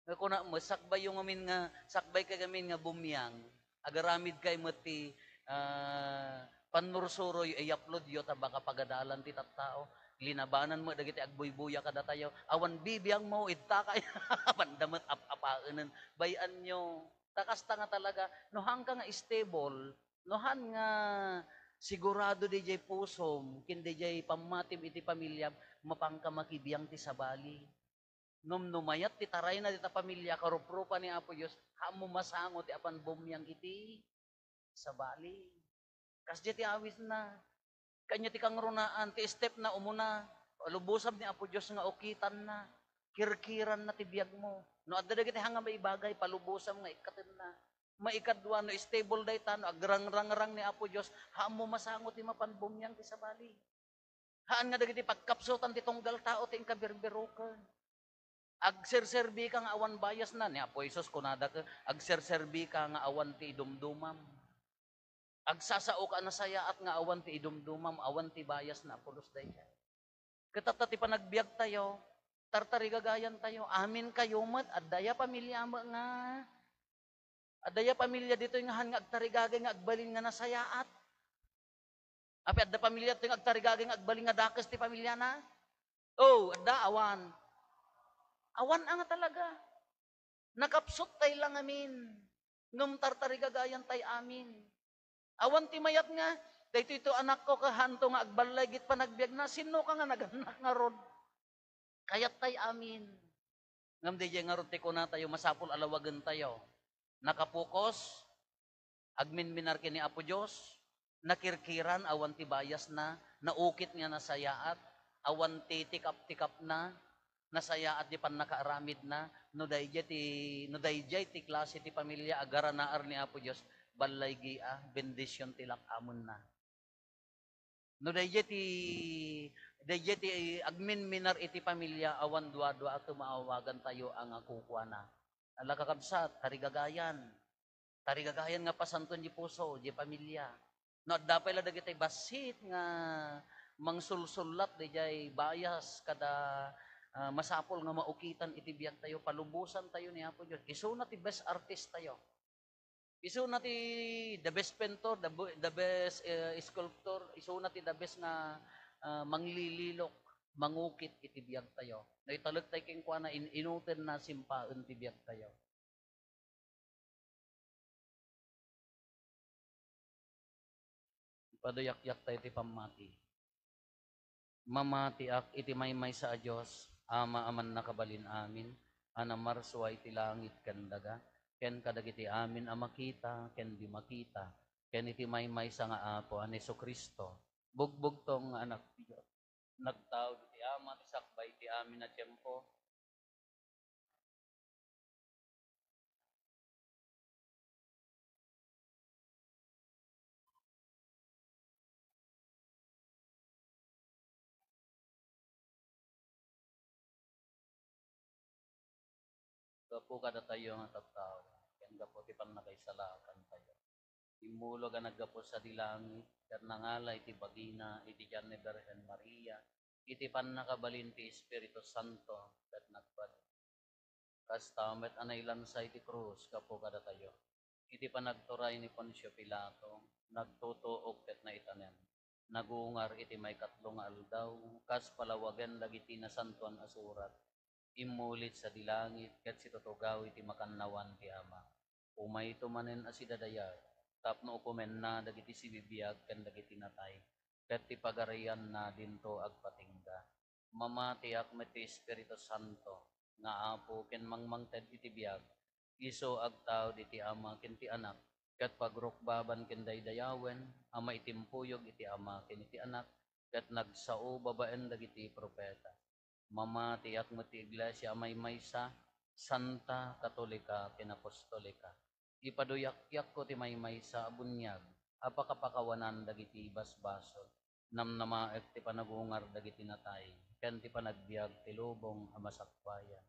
Nga kuna met, sakbayyo ngamin nga, sakbaykay ngamin nga bummiang, agaramidkay met ti, ah, pannursuroyo, i-uploadyo, ta baka pagadalan ti tattao. Linabanan met dagiti agbuybuya kadatayo. Awan bibiangmo, ittakay. Apanda met ap-apaenen. Bay-anyo. Ta kasta nga talaga, no hanka nga stable, no han nga sigurado dayjay pusom, ken dayjay pammatim iti pamiliam, mapanka makibiang ti sabali. Ngem no mayat ti tarayna dita pamilya, karuprupa ni Apo Dios, haanmo masango ti apan bummiang iti sabali. Kasdiay ti awisna. Kanya ti kangrunaan, ti stepna umuna, lubosam ni Apo Dios nga ukitanna, kirkiranna ti biagmo. No adda dagiti hanga maibagay, palubosam nga ikkatenna. Maikadua, no stable dayta, no agrangrangrang ni Apo Dios, haanmo masango ti mapan bummiang ti sabali. Haan nga dagiti pagkapsutan ti tunggal tao ti inka birbiroken. Agserserbi ka nga awan biasna, ni Apo Jesus kunada ket, "Agserserbi ka nga awan ti idumdumam." Agsasao ka a nasayaat nga awan ti idumdumam, awan ti biasna, pulos dayta. Ket tatta ti panagbiag tayo, tartarigagayan tayo. Amin kayo met, adda ya pamilya met nga, adda ya pamilya ditoy nga han nga agtarigagay nga agbalin nga nasayaat. Apay adda pamilya ditoy nga agtarigagay nga agbalin nga dakes ti pamilyana? Oh, adda, awan. Awan a nga talaga. Nakapsut tay la ngamin. Ngem tartarigagayan tay amin. Awan ti mayat nga, "Daytoy to anakko, kahanto nga agballay git panagbiagna." Sinno ka nga nagannak ngarud? Kayat tay amin. Ngem daydiay ngarud ti kuna tayo, masapul a lawagen tayo. Nakapukos, agminminar ken ni Apo Dios, nakirkiran, awan ti biasna, naukit nga nasayaat, awan ti tikap-tikapna, nasayaat ti pannakaaramidna, no daydiay ti, no daydiay ti klase ti pamilya a garanaar ni Apo Dios, ballaygia, bendision ti lak-amenna. No daydiay ti, daydiay ti agminminar iti pamilya, awan duadua a tumaawagan tayo a nga kukuana. Ala, kakabsat, tarigagayan. Tarigagayan nga pasantoen di puso, di pamilya. No adda pay la dagiti bassit nga mangsulsullat, daydiay bias kada, ah, masapul nga maukitan iti biag tayo, palubosan tayo ni Apo Dios. Isuna ti best artist tayo. Isuna ti the best painter, the bo-, the best, eh, sculptor, isuna ti the best nga, ah, manglililok, mangukit iti biag tayo. No italek tayo kenkuana, in-, inutenna, simpaen ti biag tayo. Ipaduyakyak tayo ti pammati. Mamatiak iti maymaysa a Dios, Ama a mannakabalin amin, a namarsua iti langit ken daga, ken kadagiti amin a makita ken di makita, ken iti maymaysa nga Apo a ni Jesu-Cristo, bugbugtong nga Anak ti Dios, nagtaud iti Ama ti sakbay ti amin a tiempo, gapu kadatayo nga tattao, ken gapu ti pannakaisalakan tayo. Immulog a naggapu sadi langit, ket nangala iti bagina iti tiyan ni Birhen Maria, iti pannakabalin ti Espiritu Santo, ket nagbalin. Kasta met a nailansa iti krus gapu kadatayo. Iti panagturay ni Poncio Pilato, nagtutuok ket naitanem. Nagungar iti maikatlo nga aldaw, kas palawagen dagiti Nasantoan a Surat. Immulit sadi langit ket situtugaw iti makannawan ti Ama. Umayto manen a sidadayag, tapno ukomenna dagiti sibibiag ken dagiti natay, ket ti pagarianna dinto agpatingga. Mamatiak met ti Espiritu Santo, nga Apo ken mangmangted iti biag. Isu agtaud iti Ama ken ti Anak, ket pagrukbaban ken daydayawen a maitimpuyog iti Ama ken iti Anak, ket nagsao babaen dagiti profeta. Mamatiak met ti iglesia a maymaysa, santa, katolika, ken apostolika. Ipaduyakyakko ti maymaysa a buniag a pakapakawanan dagiti basbasol. Namnamaek ti panagungar dagiti natay, ken ti panagbiag ti lubong a masakbayan.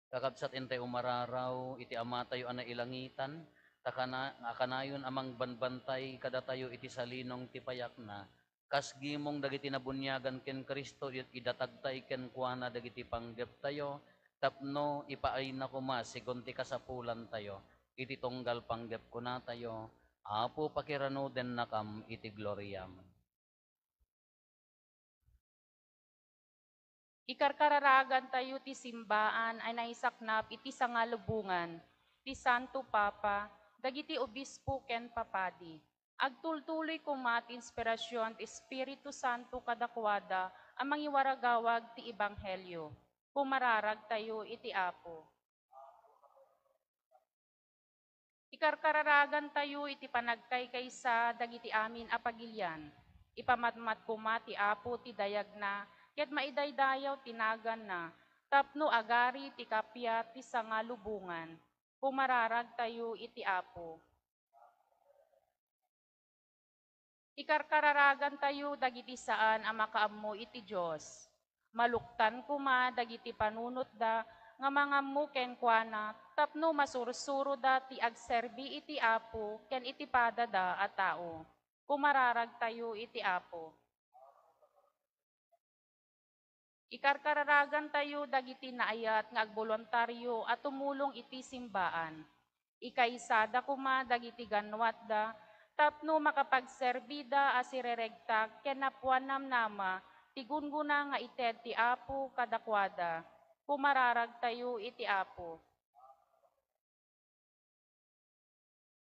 Kakabsat, intay umararaw iti Amatayo a nailangitan, ta kana-, a kanayon a mangbanbantay kadatayo iti salinong ti payakna, kas gimong dagiti nabuniagan ken Cristo, it-, idatagtay kenkuana dagiti panggeptayo, tapno ipaayna koma segun ti kasapulantayo. Iti tunggal panggep kunatayo, Apo, pakiranudennakam iti gloriam. Ikarkararagantayo ti simbaan a naisaknap iti sangalubongan ti Santo Papa, dagiti obispo ken papadi. Agtultuloy koma ti inspirasion ti Espiritu Santo kadakuada a mangiwaragawag ti ebanghelio. Pumararagtayo iti Apo. Ikarkararagantayo iti panagkaykaysa dagiti amin a pagilian. Ipamatmat koma ti Apo ti dayagna ket maidaydayaw ti naganna tapno agari ti kappia ti sangalubongan. Pumararagtayo iti Apo. Ikarkararagantayo dagiti saan a makaammo iti Dios. Maluktan koma dagiti panunotda nga mangammo kenkuana tapno masursuroda ti agserbi iti Apo ken iti padada a tao. Pumararagtayo iti Apo. Ikarkararagantayo dagiti naayat nga agboluntario a tumulong iti simbaan. Ikaysada koma dagiti gannuatda tapno makapagserbida a sireregtak ken napuan namnama ti gunggona nga ited ti Apo kadakuada. Pumararagtayo iti Apo.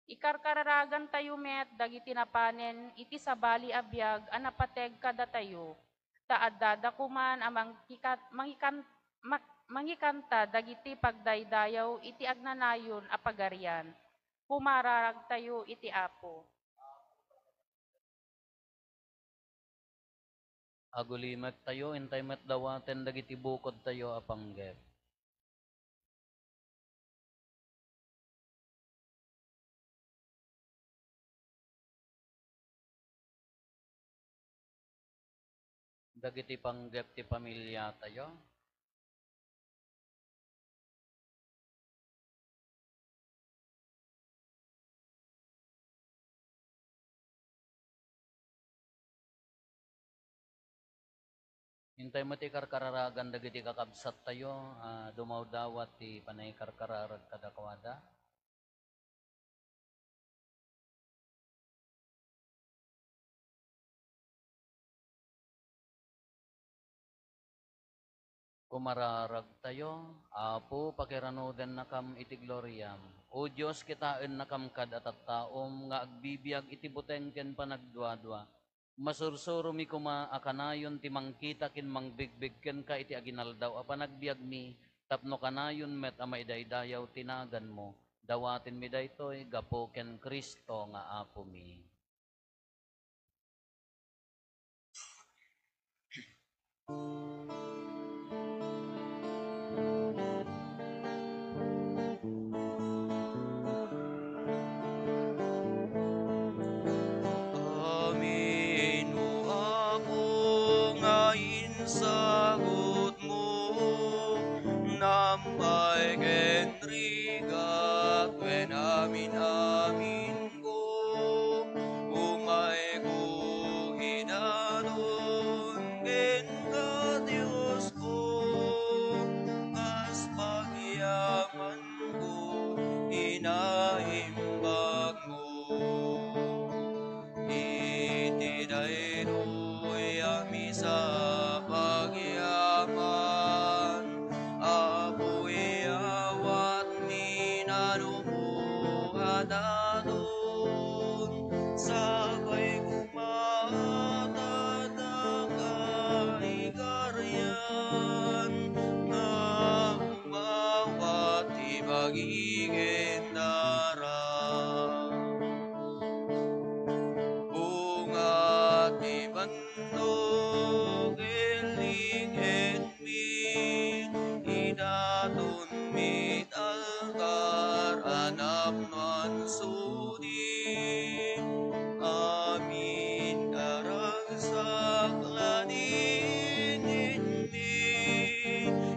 Ikarkararagantayo met dagiti napanen iti sabali a biag a napateg kadatayo, ta addada koman a mangkikat-, mangikan-, mak-, mangikanta dagiti pagdaydayaw iti agnanayon a pagarian. Pumararagtayo iti Apo. Agulimektayo, intay met dawaten dagiti bukodtayo a panggep. Dagiti panggep ti pamiliatayo. Intay met ti karkararagan dagiti kakabsattayo a dumawdawat ti panangikarkararag kadakuada. Kumararagtayo, Apo, pakiranudennakam iti gloriam. O Dios, kitaennakam kad a tattaom nga agbibiag iti buteng ken panagduadua. Masursuromi koma a kanayon ti mangkita ken mangbigbig kenka iti aginaldaw a panagbiagmi, tapno kanayon met a maidaydayaw ti naganmo. Dawatenmi daytoy gapu ken Cristo nga Apomi. Amin, O Apo, nga insagutmo, nammay ken rigat ken amin-amin ko, umayko ida-dun kenka, Diosko, kas pagyamanko, inaimbagmo. Iti daytoy a misa, pagya- igendara. Bunga ti bannog ken linggetmi, idatonmi altar a napnoan sudi. Amin a ragsak ladingitmi,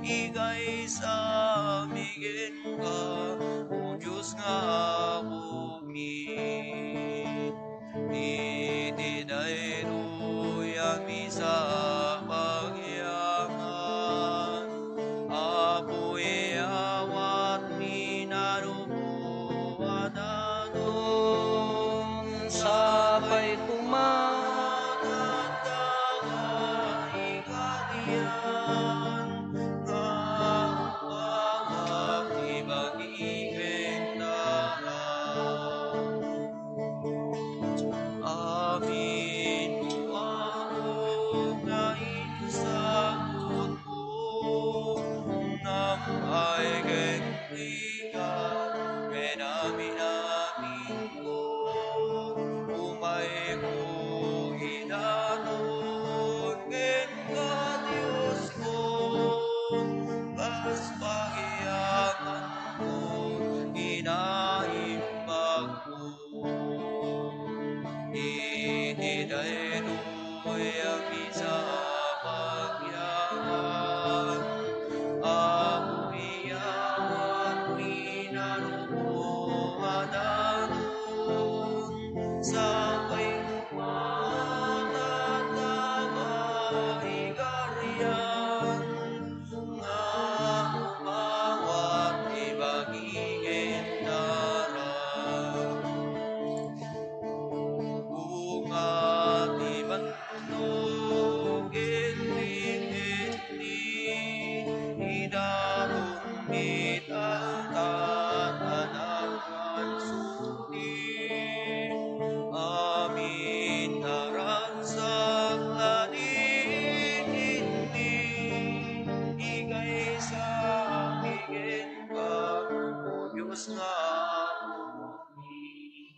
igaysami kenka, O Dios nga Apomi. Iti daytoy a misa pagyaman, Apo, iyawatmi narupo a daton, sapay koma nga adda nga ikarian, nga upawan ti bagik ken darak. Amin, Apo, nga insagutmo, ngem ay ken rigat ken aminaminko, umayko idaton kenka, Diosko, kas pagyamanko, inaimbagko. Iti daytoy a misa pagyaman, Apo, iyawatmi narupo a daton, sapay koma nga adda nga ikarian, nga upawan ti bagik ken darak. Bunga ti bannog ken linggetmi, idatonmi altar a napnoan sudi. Amin a ragsak ladingitmi, igaysami kenka, O Dios nga Apomi.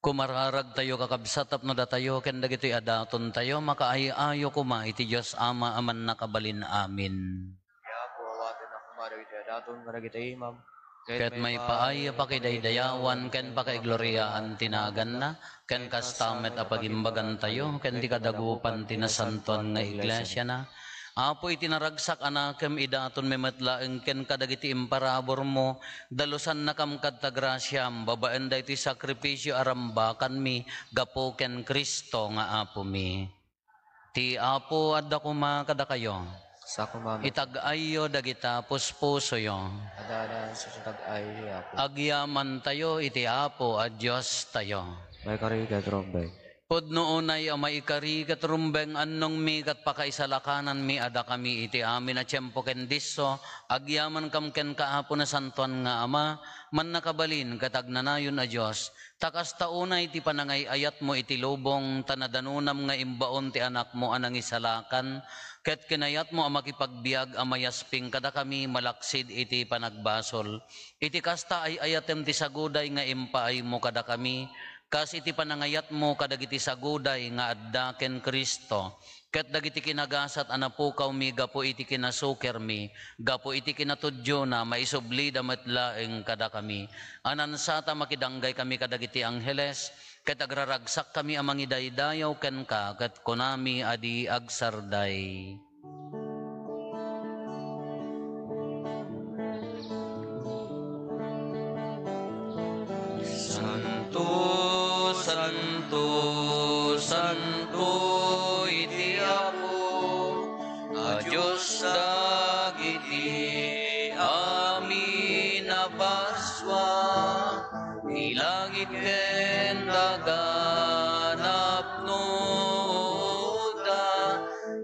Kumararagtayo, kakabsat, tapno datayo ken dagitoy a datontayo makaay-ayo koma iti Dios Ama a Mannakabalin. Amin. Ni Apo, awatenna koma dagiti a daton kadagiti imam, ket maipaay a pakidaydayawan ken pakaigloriaan ti naganna, ken kasta met a pagimbagantayo ken ti kadagupan ti nasantoan nga iglesiana. Apo, iti naragsak a nakem, idatonmi met laeng ken kadagiti imparaburmo, dalusannakam kadta grasiam babaen daytoy sakrifisio a rambakanmi gapu ken Cristo nga Apomi. Ti Apo adda koma kadakayo. Sa koma met. Itag-ayyo dagita puspusoyo. Adda, adda, sa itag-ay, Apo. Agyamantayo iti Apo a Diostayo. Maikari ket rumbeng. Pudno unay a maikari ket rumbeng, annongmi ket pakaisalakananmi a dakami iti amin a tiempo ken disso, agyamankam kenka, Apo, nasantoan nga Ama, mannakabalin ket agnanayon a Dios, ta kasta unay ti panangay-ayatmo iti lubong, ta nadanonam nga imbaon ti Anakmo a nangisalakan, ket kinayatmo a makipagbiag a mayasping kadakami malaksid iti panagbasol. Iti kasta, ay-ayatem ti saguday nga impaaymo kadakami, kas iti panangayatmo kadagiti saguday nga adda ken Cristo, ket dagiti kinagasat a napukawmi gapu iti kinasukermi, gapu iti kinatudiona, maisublida met laeng kadakami. A nansata, makidanggay kami kadagiti angheles, ket agraragsak kami a mangidaydayaw kenka, ket kunami a di agsarday. Santo, santo, santo iti Apo a Dios dagiti amin a basua, ti langit ken daga napnoda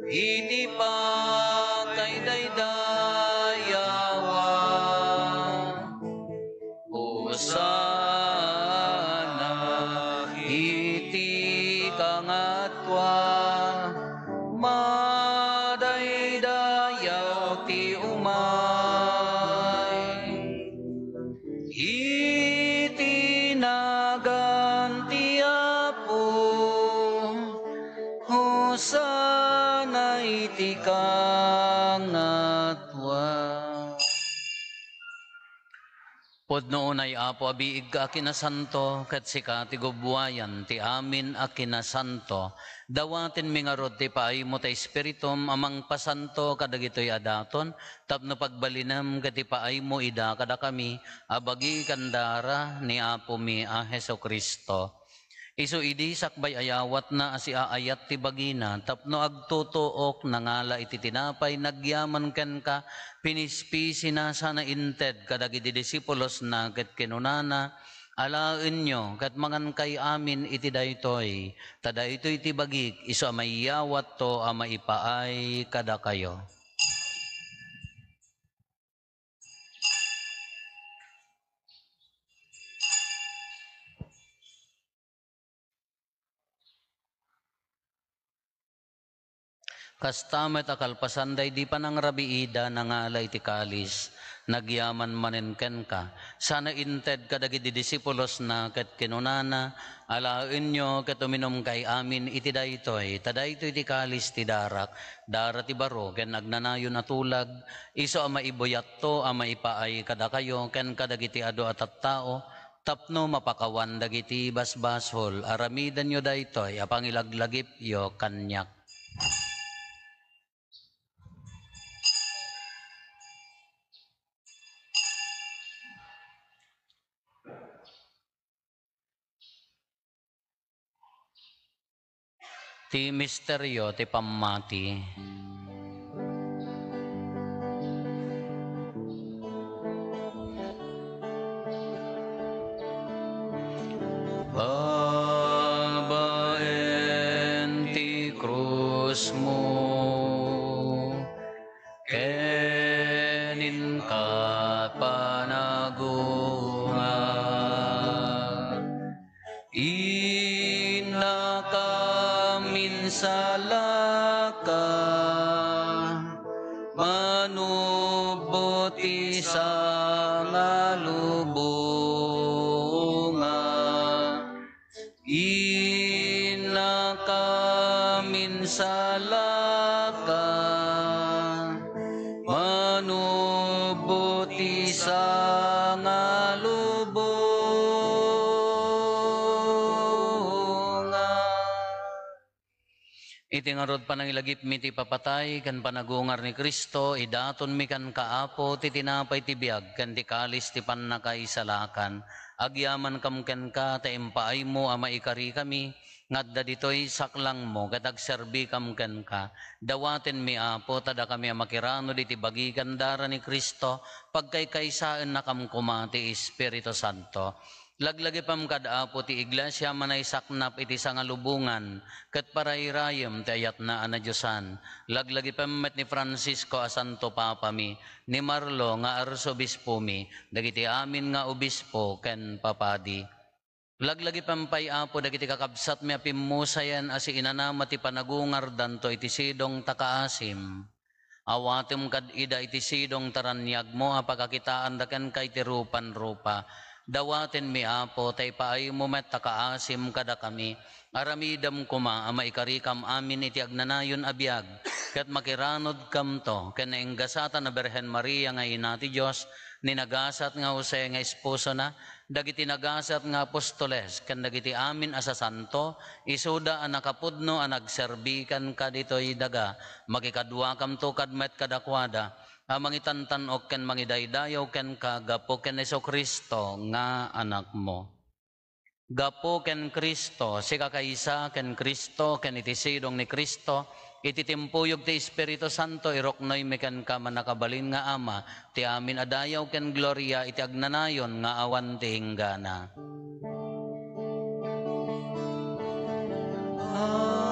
iti pakaidaydayawan. Hosanna iti kangatoan, madaydayaw ti umay. na iti kangatuan. Pudno unay, Apo, a biigka a kinasanto, ket sika ti gubbuayan ti amin a kinasanto. Dawatenmi ngarud ti paaymo ti Espiritum a mangpasanto kadagitoy a daton, tapno pagbalinem ket ti paaymo ida kadakami a bagi ken dara ni Apomi a Jesu-Cristo. Isu idi sakbay a yawatna a siaayat ti bagina tapno agtutuok, nangala iti tinapay, nagyaman kenka, pinispisina sana inted kadagiti disipulosna ket kinunana, "Alaenyo ket mangankay amin iti daytoy, ta daytoy ti bagik, isu a maiyawatto a maipaay kadakayo." Kasta met a kalpasan daydi panangrabiida, nangala iti kalis, nagyaman manen kenka, sana inted kadagiti disipulosna ket kinunana, "Alaenyo ket uminumkay amin iti daytoy, ta daytoy ti kalis ti darak, dara ti baro ken agnanayon a tulag, isu a maibuyatto a maipaay kadakayo ken kadagiti adu a tattao, tapno mapakawan dagiti basbasol. Aramidenyo daytoy a pangilaglagipyo kaniak." Ti misterio ti pammati. Babaen ti krusmo, ken inka panagungar. Innaka minsalaka, manubbo ti sangalubonga. Innaka minsalaka, manubbo ti sangalubonga. Iti ngarud panangilagipmi ti ipapatay ken panagungar ni Cristo, idatonmi kenka, Apo, ti tinapay ti biag ken ti kalis ti pannakaisalakan. Agyamankam kenka ta impaaymo a maikarikami nga adda ditoy saklangmo ket agserbikam kenka. Dawatenmi, Apo, ta dakami a makiranud iti bagi ken dara ni Cristo, pagkaykaysaennakam koma ti Espiritu Santo. Laglagipem kad Apo ti Iglesia a manaysaknap iti sangalubongan ket parayrayem ti ayatna a nadiosan. Laglagipem met ni Francisco a Santo Papami, ni Marlo nga Arsobispomi, dagiti amin nga obispo ken papadi. Laglagipem pay, Apo, dagiti kakabsatmi a pimmusayen a siinanama ti panagungardanto iti sidong ta kaasim. Awatem kad ida iti sidong ta raniagmo a pakakitaanda kenka iti rupan-rupa. Dawatenmi, Apo, ta ipaaymo met ta kaasim kadakami. Aramidem koma a maikarikam amin iti agnanayon a biag, ket makiranudkamto ken nainggasatan a Birhen Maria nga Ina ti Dios, ni nagasat nga Jose nga esposona, dagiti nagasat nga apostoles, ken dagiti amin a sasanto, isuda a nakapudno a nagserbi kenka ditoy daga, makikaduakamto kad met kadakuada, a mangitantan-ok ken mangidaydayaw kenka gapu ken Jesu-Cristo nga Anakmo. Gapu ken Cristo, sika kaysa ken Cristo, ken iti sidong ni Cristo, iti timpuyog ti Espiritu Santo, iruknoymi kenka, mannakabalin nga Ama, ti amin a dayaw ken gloria iti agnanayon nga awan ti inggana. Amen.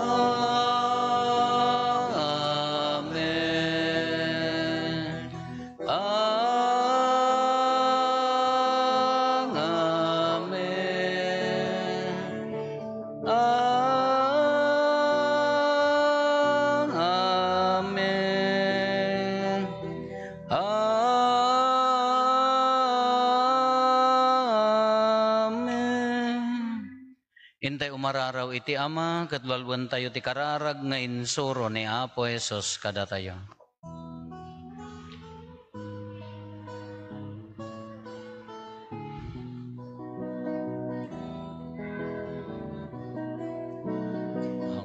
Amen. Amen. Amen. Intay umararaw iti Ama, ket lualuentayo ti kararag nga insuro ni Apo Jesus kadatayo.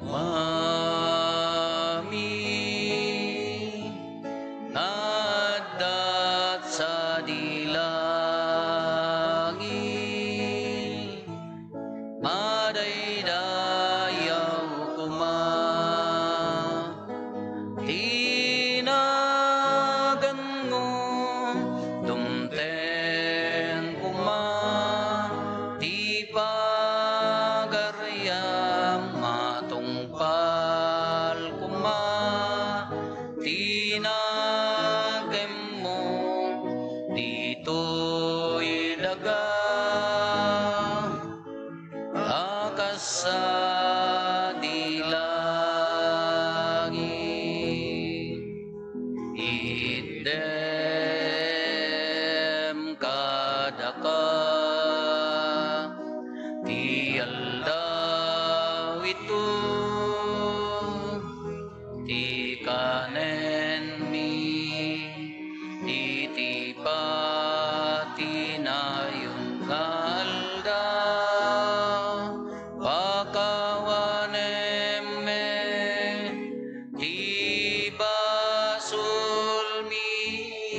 Amami nga adda sadi langit, madaydayaw koma ti naganmo, dumteng koma ti pagariam, matungpal koma ti nagem mo ditoy daga a kas sadi langit. Itdem kadaka ti aldaw ito, ti kanenmi iti patinayon nga aldaw, pakawanem met ti basolmi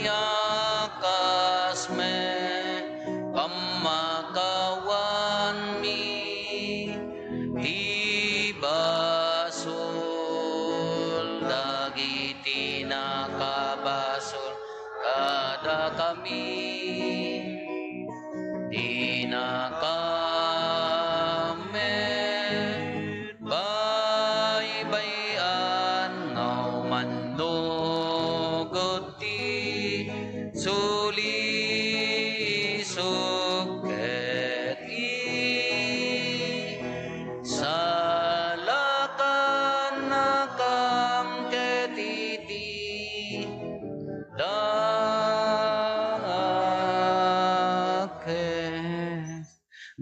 a kas met pammakawanmi ti basol dagiti nakabasol kadakami. Dinakam met baybay-an nga umannogod ti sulisog ket isalakannakam ket iti dakes.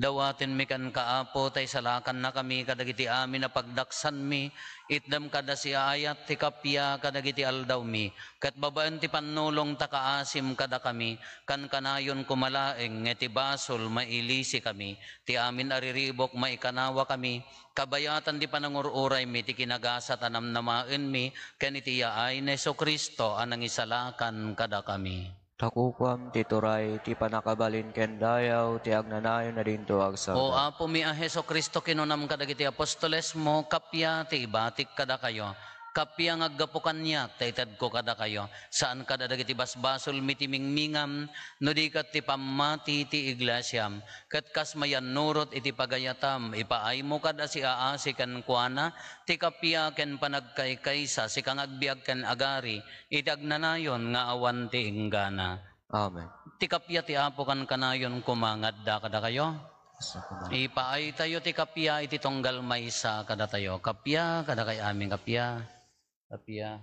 Dawatenmi kenka, Apo, ta isalakannakami kadagiti amin a pagdaksanmi. Itdem kad a siaayat ti kappia kadagiti aldawmi, ket babaen ti pannulong ta kaasim kadakami, kankanayon koma laeng nga iti basol mailisikami, ti amin a riribuk maikanawakami, kabayatan ti panangur-uraymi ti kinagasat a namnamaenmi, ken iti yaay ni Jesu-Cristo a nangisalakan kadakami. Ta kukuam ti turay, ti pannakabalin ken dayaw, ti agnanayon a dinto agsarda. O Apomi a Jesu-Cristo, kinunam kadagiti apostolesmo, kappia ti ibatik kadakayo. Kappia nga aggapu kaniak ta itedko kadakayo. Saan kad a dagiti basbasolmi ti mingmingam, no di ket ti pammati ti iglesiam. Ket kas mayannurot iti pagayatam, ipaaymo kad a siaasi kenkuana ti kappia ken panagkaykaysa, sika nga agbiag ken agari iti agnanayon nga awan ti inggana. Amen. Ti kappia ti Apo kankanayon koma nga adda kadakayo. Ipaaytayo ti kappia iti tunggal maysa kadatayo. Kappia kadakay amin, kappia. Kappia.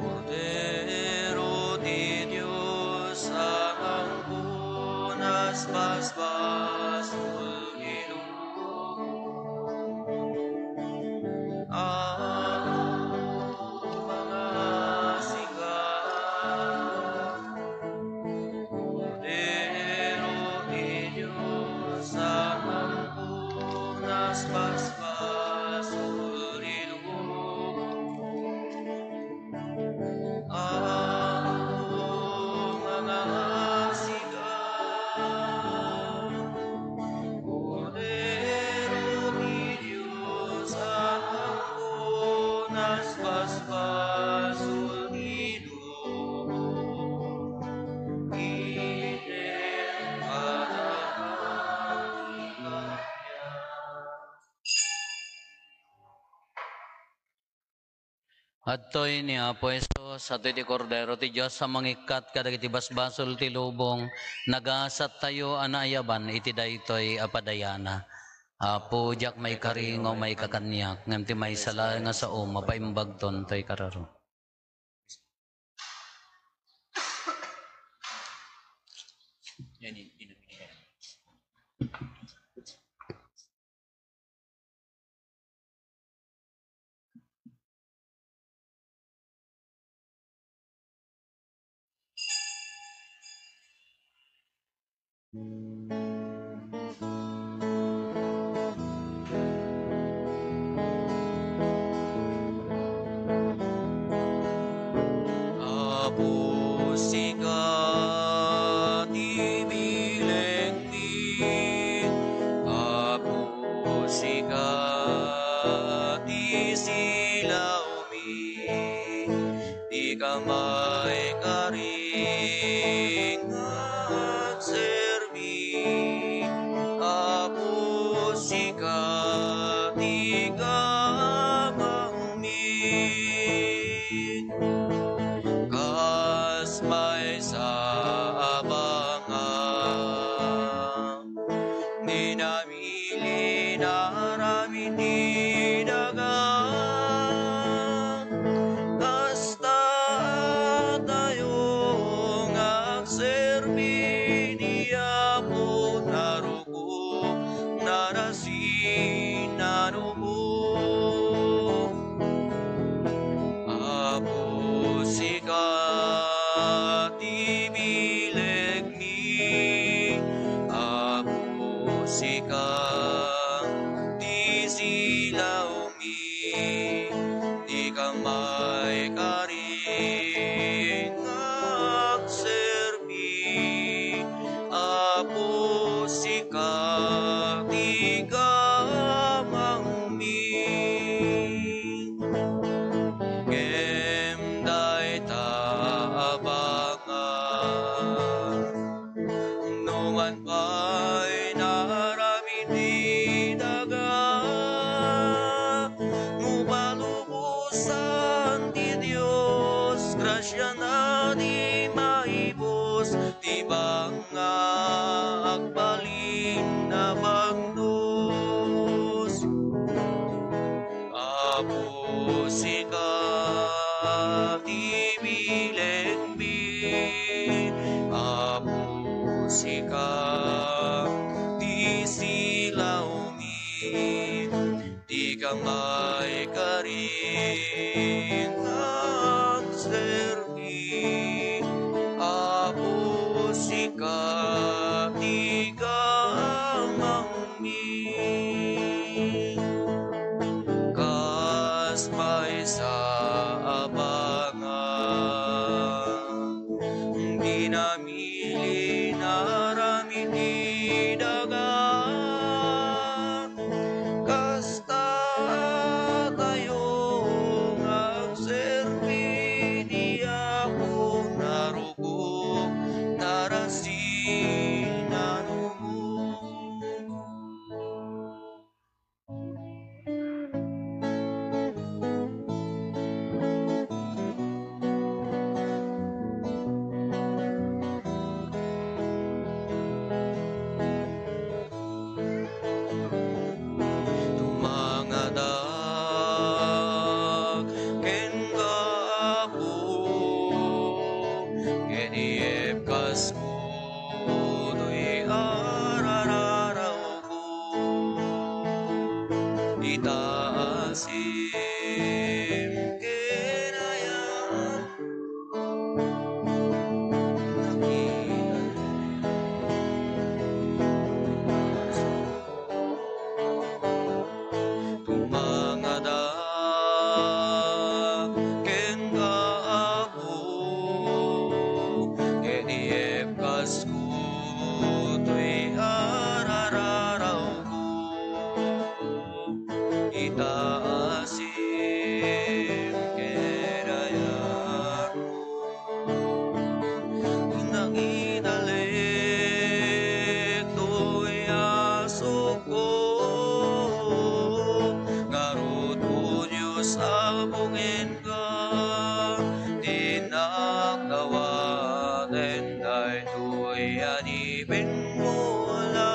Kordero ti Dios a nangpunas basbasol ti lubong. Apo, mangasigan. Kordero ti Dios a nangpunas basbasol ti lubong. Apo, mangasigan. Kordero ti Dios a nangpunas basbasol ti lubong. Itdem kadaka ti kappia. Adtoy ni Apo Jesus, adtoy ti Kordero ti Dios a mangikkat kadagiti basbasol ti lubong, nagasattayo a naayaban iti daytoy a padayana. Apo, diak maikari nga umayka kaniak, ngem ti maysa laeng nga sao, mapaimbagton toy kararo. Apo, sika ti bilegmi. Apo, sika ti silawmi. Dika maikari nga agserbi. Apo, sika ti gamangmi. Kas maysa a banga, dinami linaram iti daga. Kasta tayo nga agserbi ni Apo, narukop, narasi, nanubo. Apo, sika ti bilegmi. Apo, sika ti silawmi. Dika maikari nga agserbi. Apo, sika ti gamangmi. Ngem dayta a banga, numan pay naaram iti daga, no palubosan ti Dios, grasiana ti maibus, ti banga agbalin a bagnos. Apo, sika ti bilegmi. Apo, sika ti silawmi. Dika maikari nga agserbi. Apo, sika ti gamangmi. Kas maysa a banga, dinami linaram iti daga. Kasta tayo nga agserbi ni Apo, narukop, narasi, nanubo. Tumangadak kenka, Apo, ket iyebkasko toy arararawko. Ita asim ken ayam. Tumangadak kenka, Apo, ket iyebkasko toy arararawko. Ita asim ken ayam. Nangidalek toy asukko, ngarud, O Dios, Apo, kenka, ti nagdawaten daytoy a ni Benmola,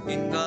inka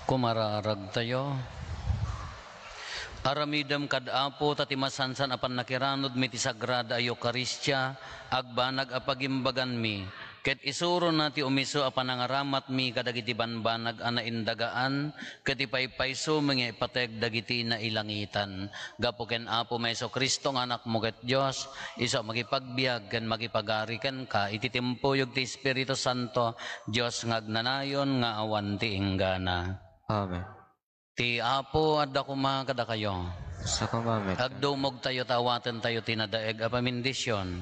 Kumararagtayo. Aramidem kad Apo, ta ti masansan a pannakiranudmi ti Sagrada a Eukaristia, agbanag a pagimbaganmi, ket isurona ti umiso a panangaramatmi kadagiti banbanag a naindagaan, ket ipaypaysomi nga ipateg dagiti nailangitan. Gapu ken Apomi a Jesu-Cristo nga Anakmo ket Dios, isu a makipagbiag ken makipagari kenka iti timpuyog ti Espiritu Santo, Dios nga agnanayon nga awan ti inggana. Amen. Ti Apo adda koma kadakayo. Sa koma met. Agdumogtayo ta awatentayo ti nadaeg a pamindision.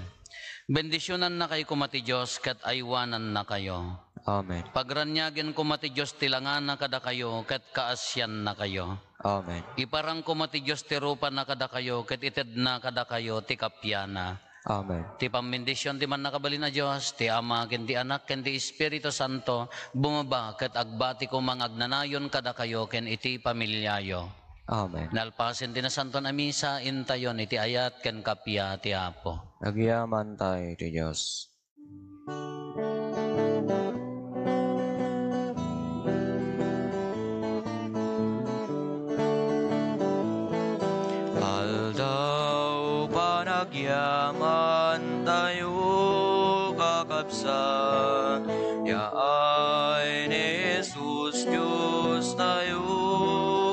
Bendisionannakayo koma ti Dios ket aywanannakayo. Amen. Pagraniagen koma ti Dios ti langana kadakayo ket kaasiannakayo. Amen. Iparang koma ti Dios ti rupana kadakayo ket itedna kadakayo ti kapiana. Amen. Ti pammindision ti Mannakabalin a Dios, ti Ama ken ti Anak ken ti Espiritu Santo, bumaba ket agbati koma nga agnanayon kadakayo ken iti familiayo. Amen. Nalpasen ti Nasanton a Misa, intayon iti ayat ken kappia ti Apo. Agyamantay ti Dios. Aldaw panagyamantayo, kakabsat, yaay ni Jesus Diostayo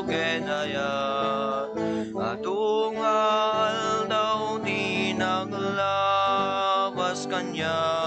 ken ayat. Adu nga aldaw ti naglawas kaniak.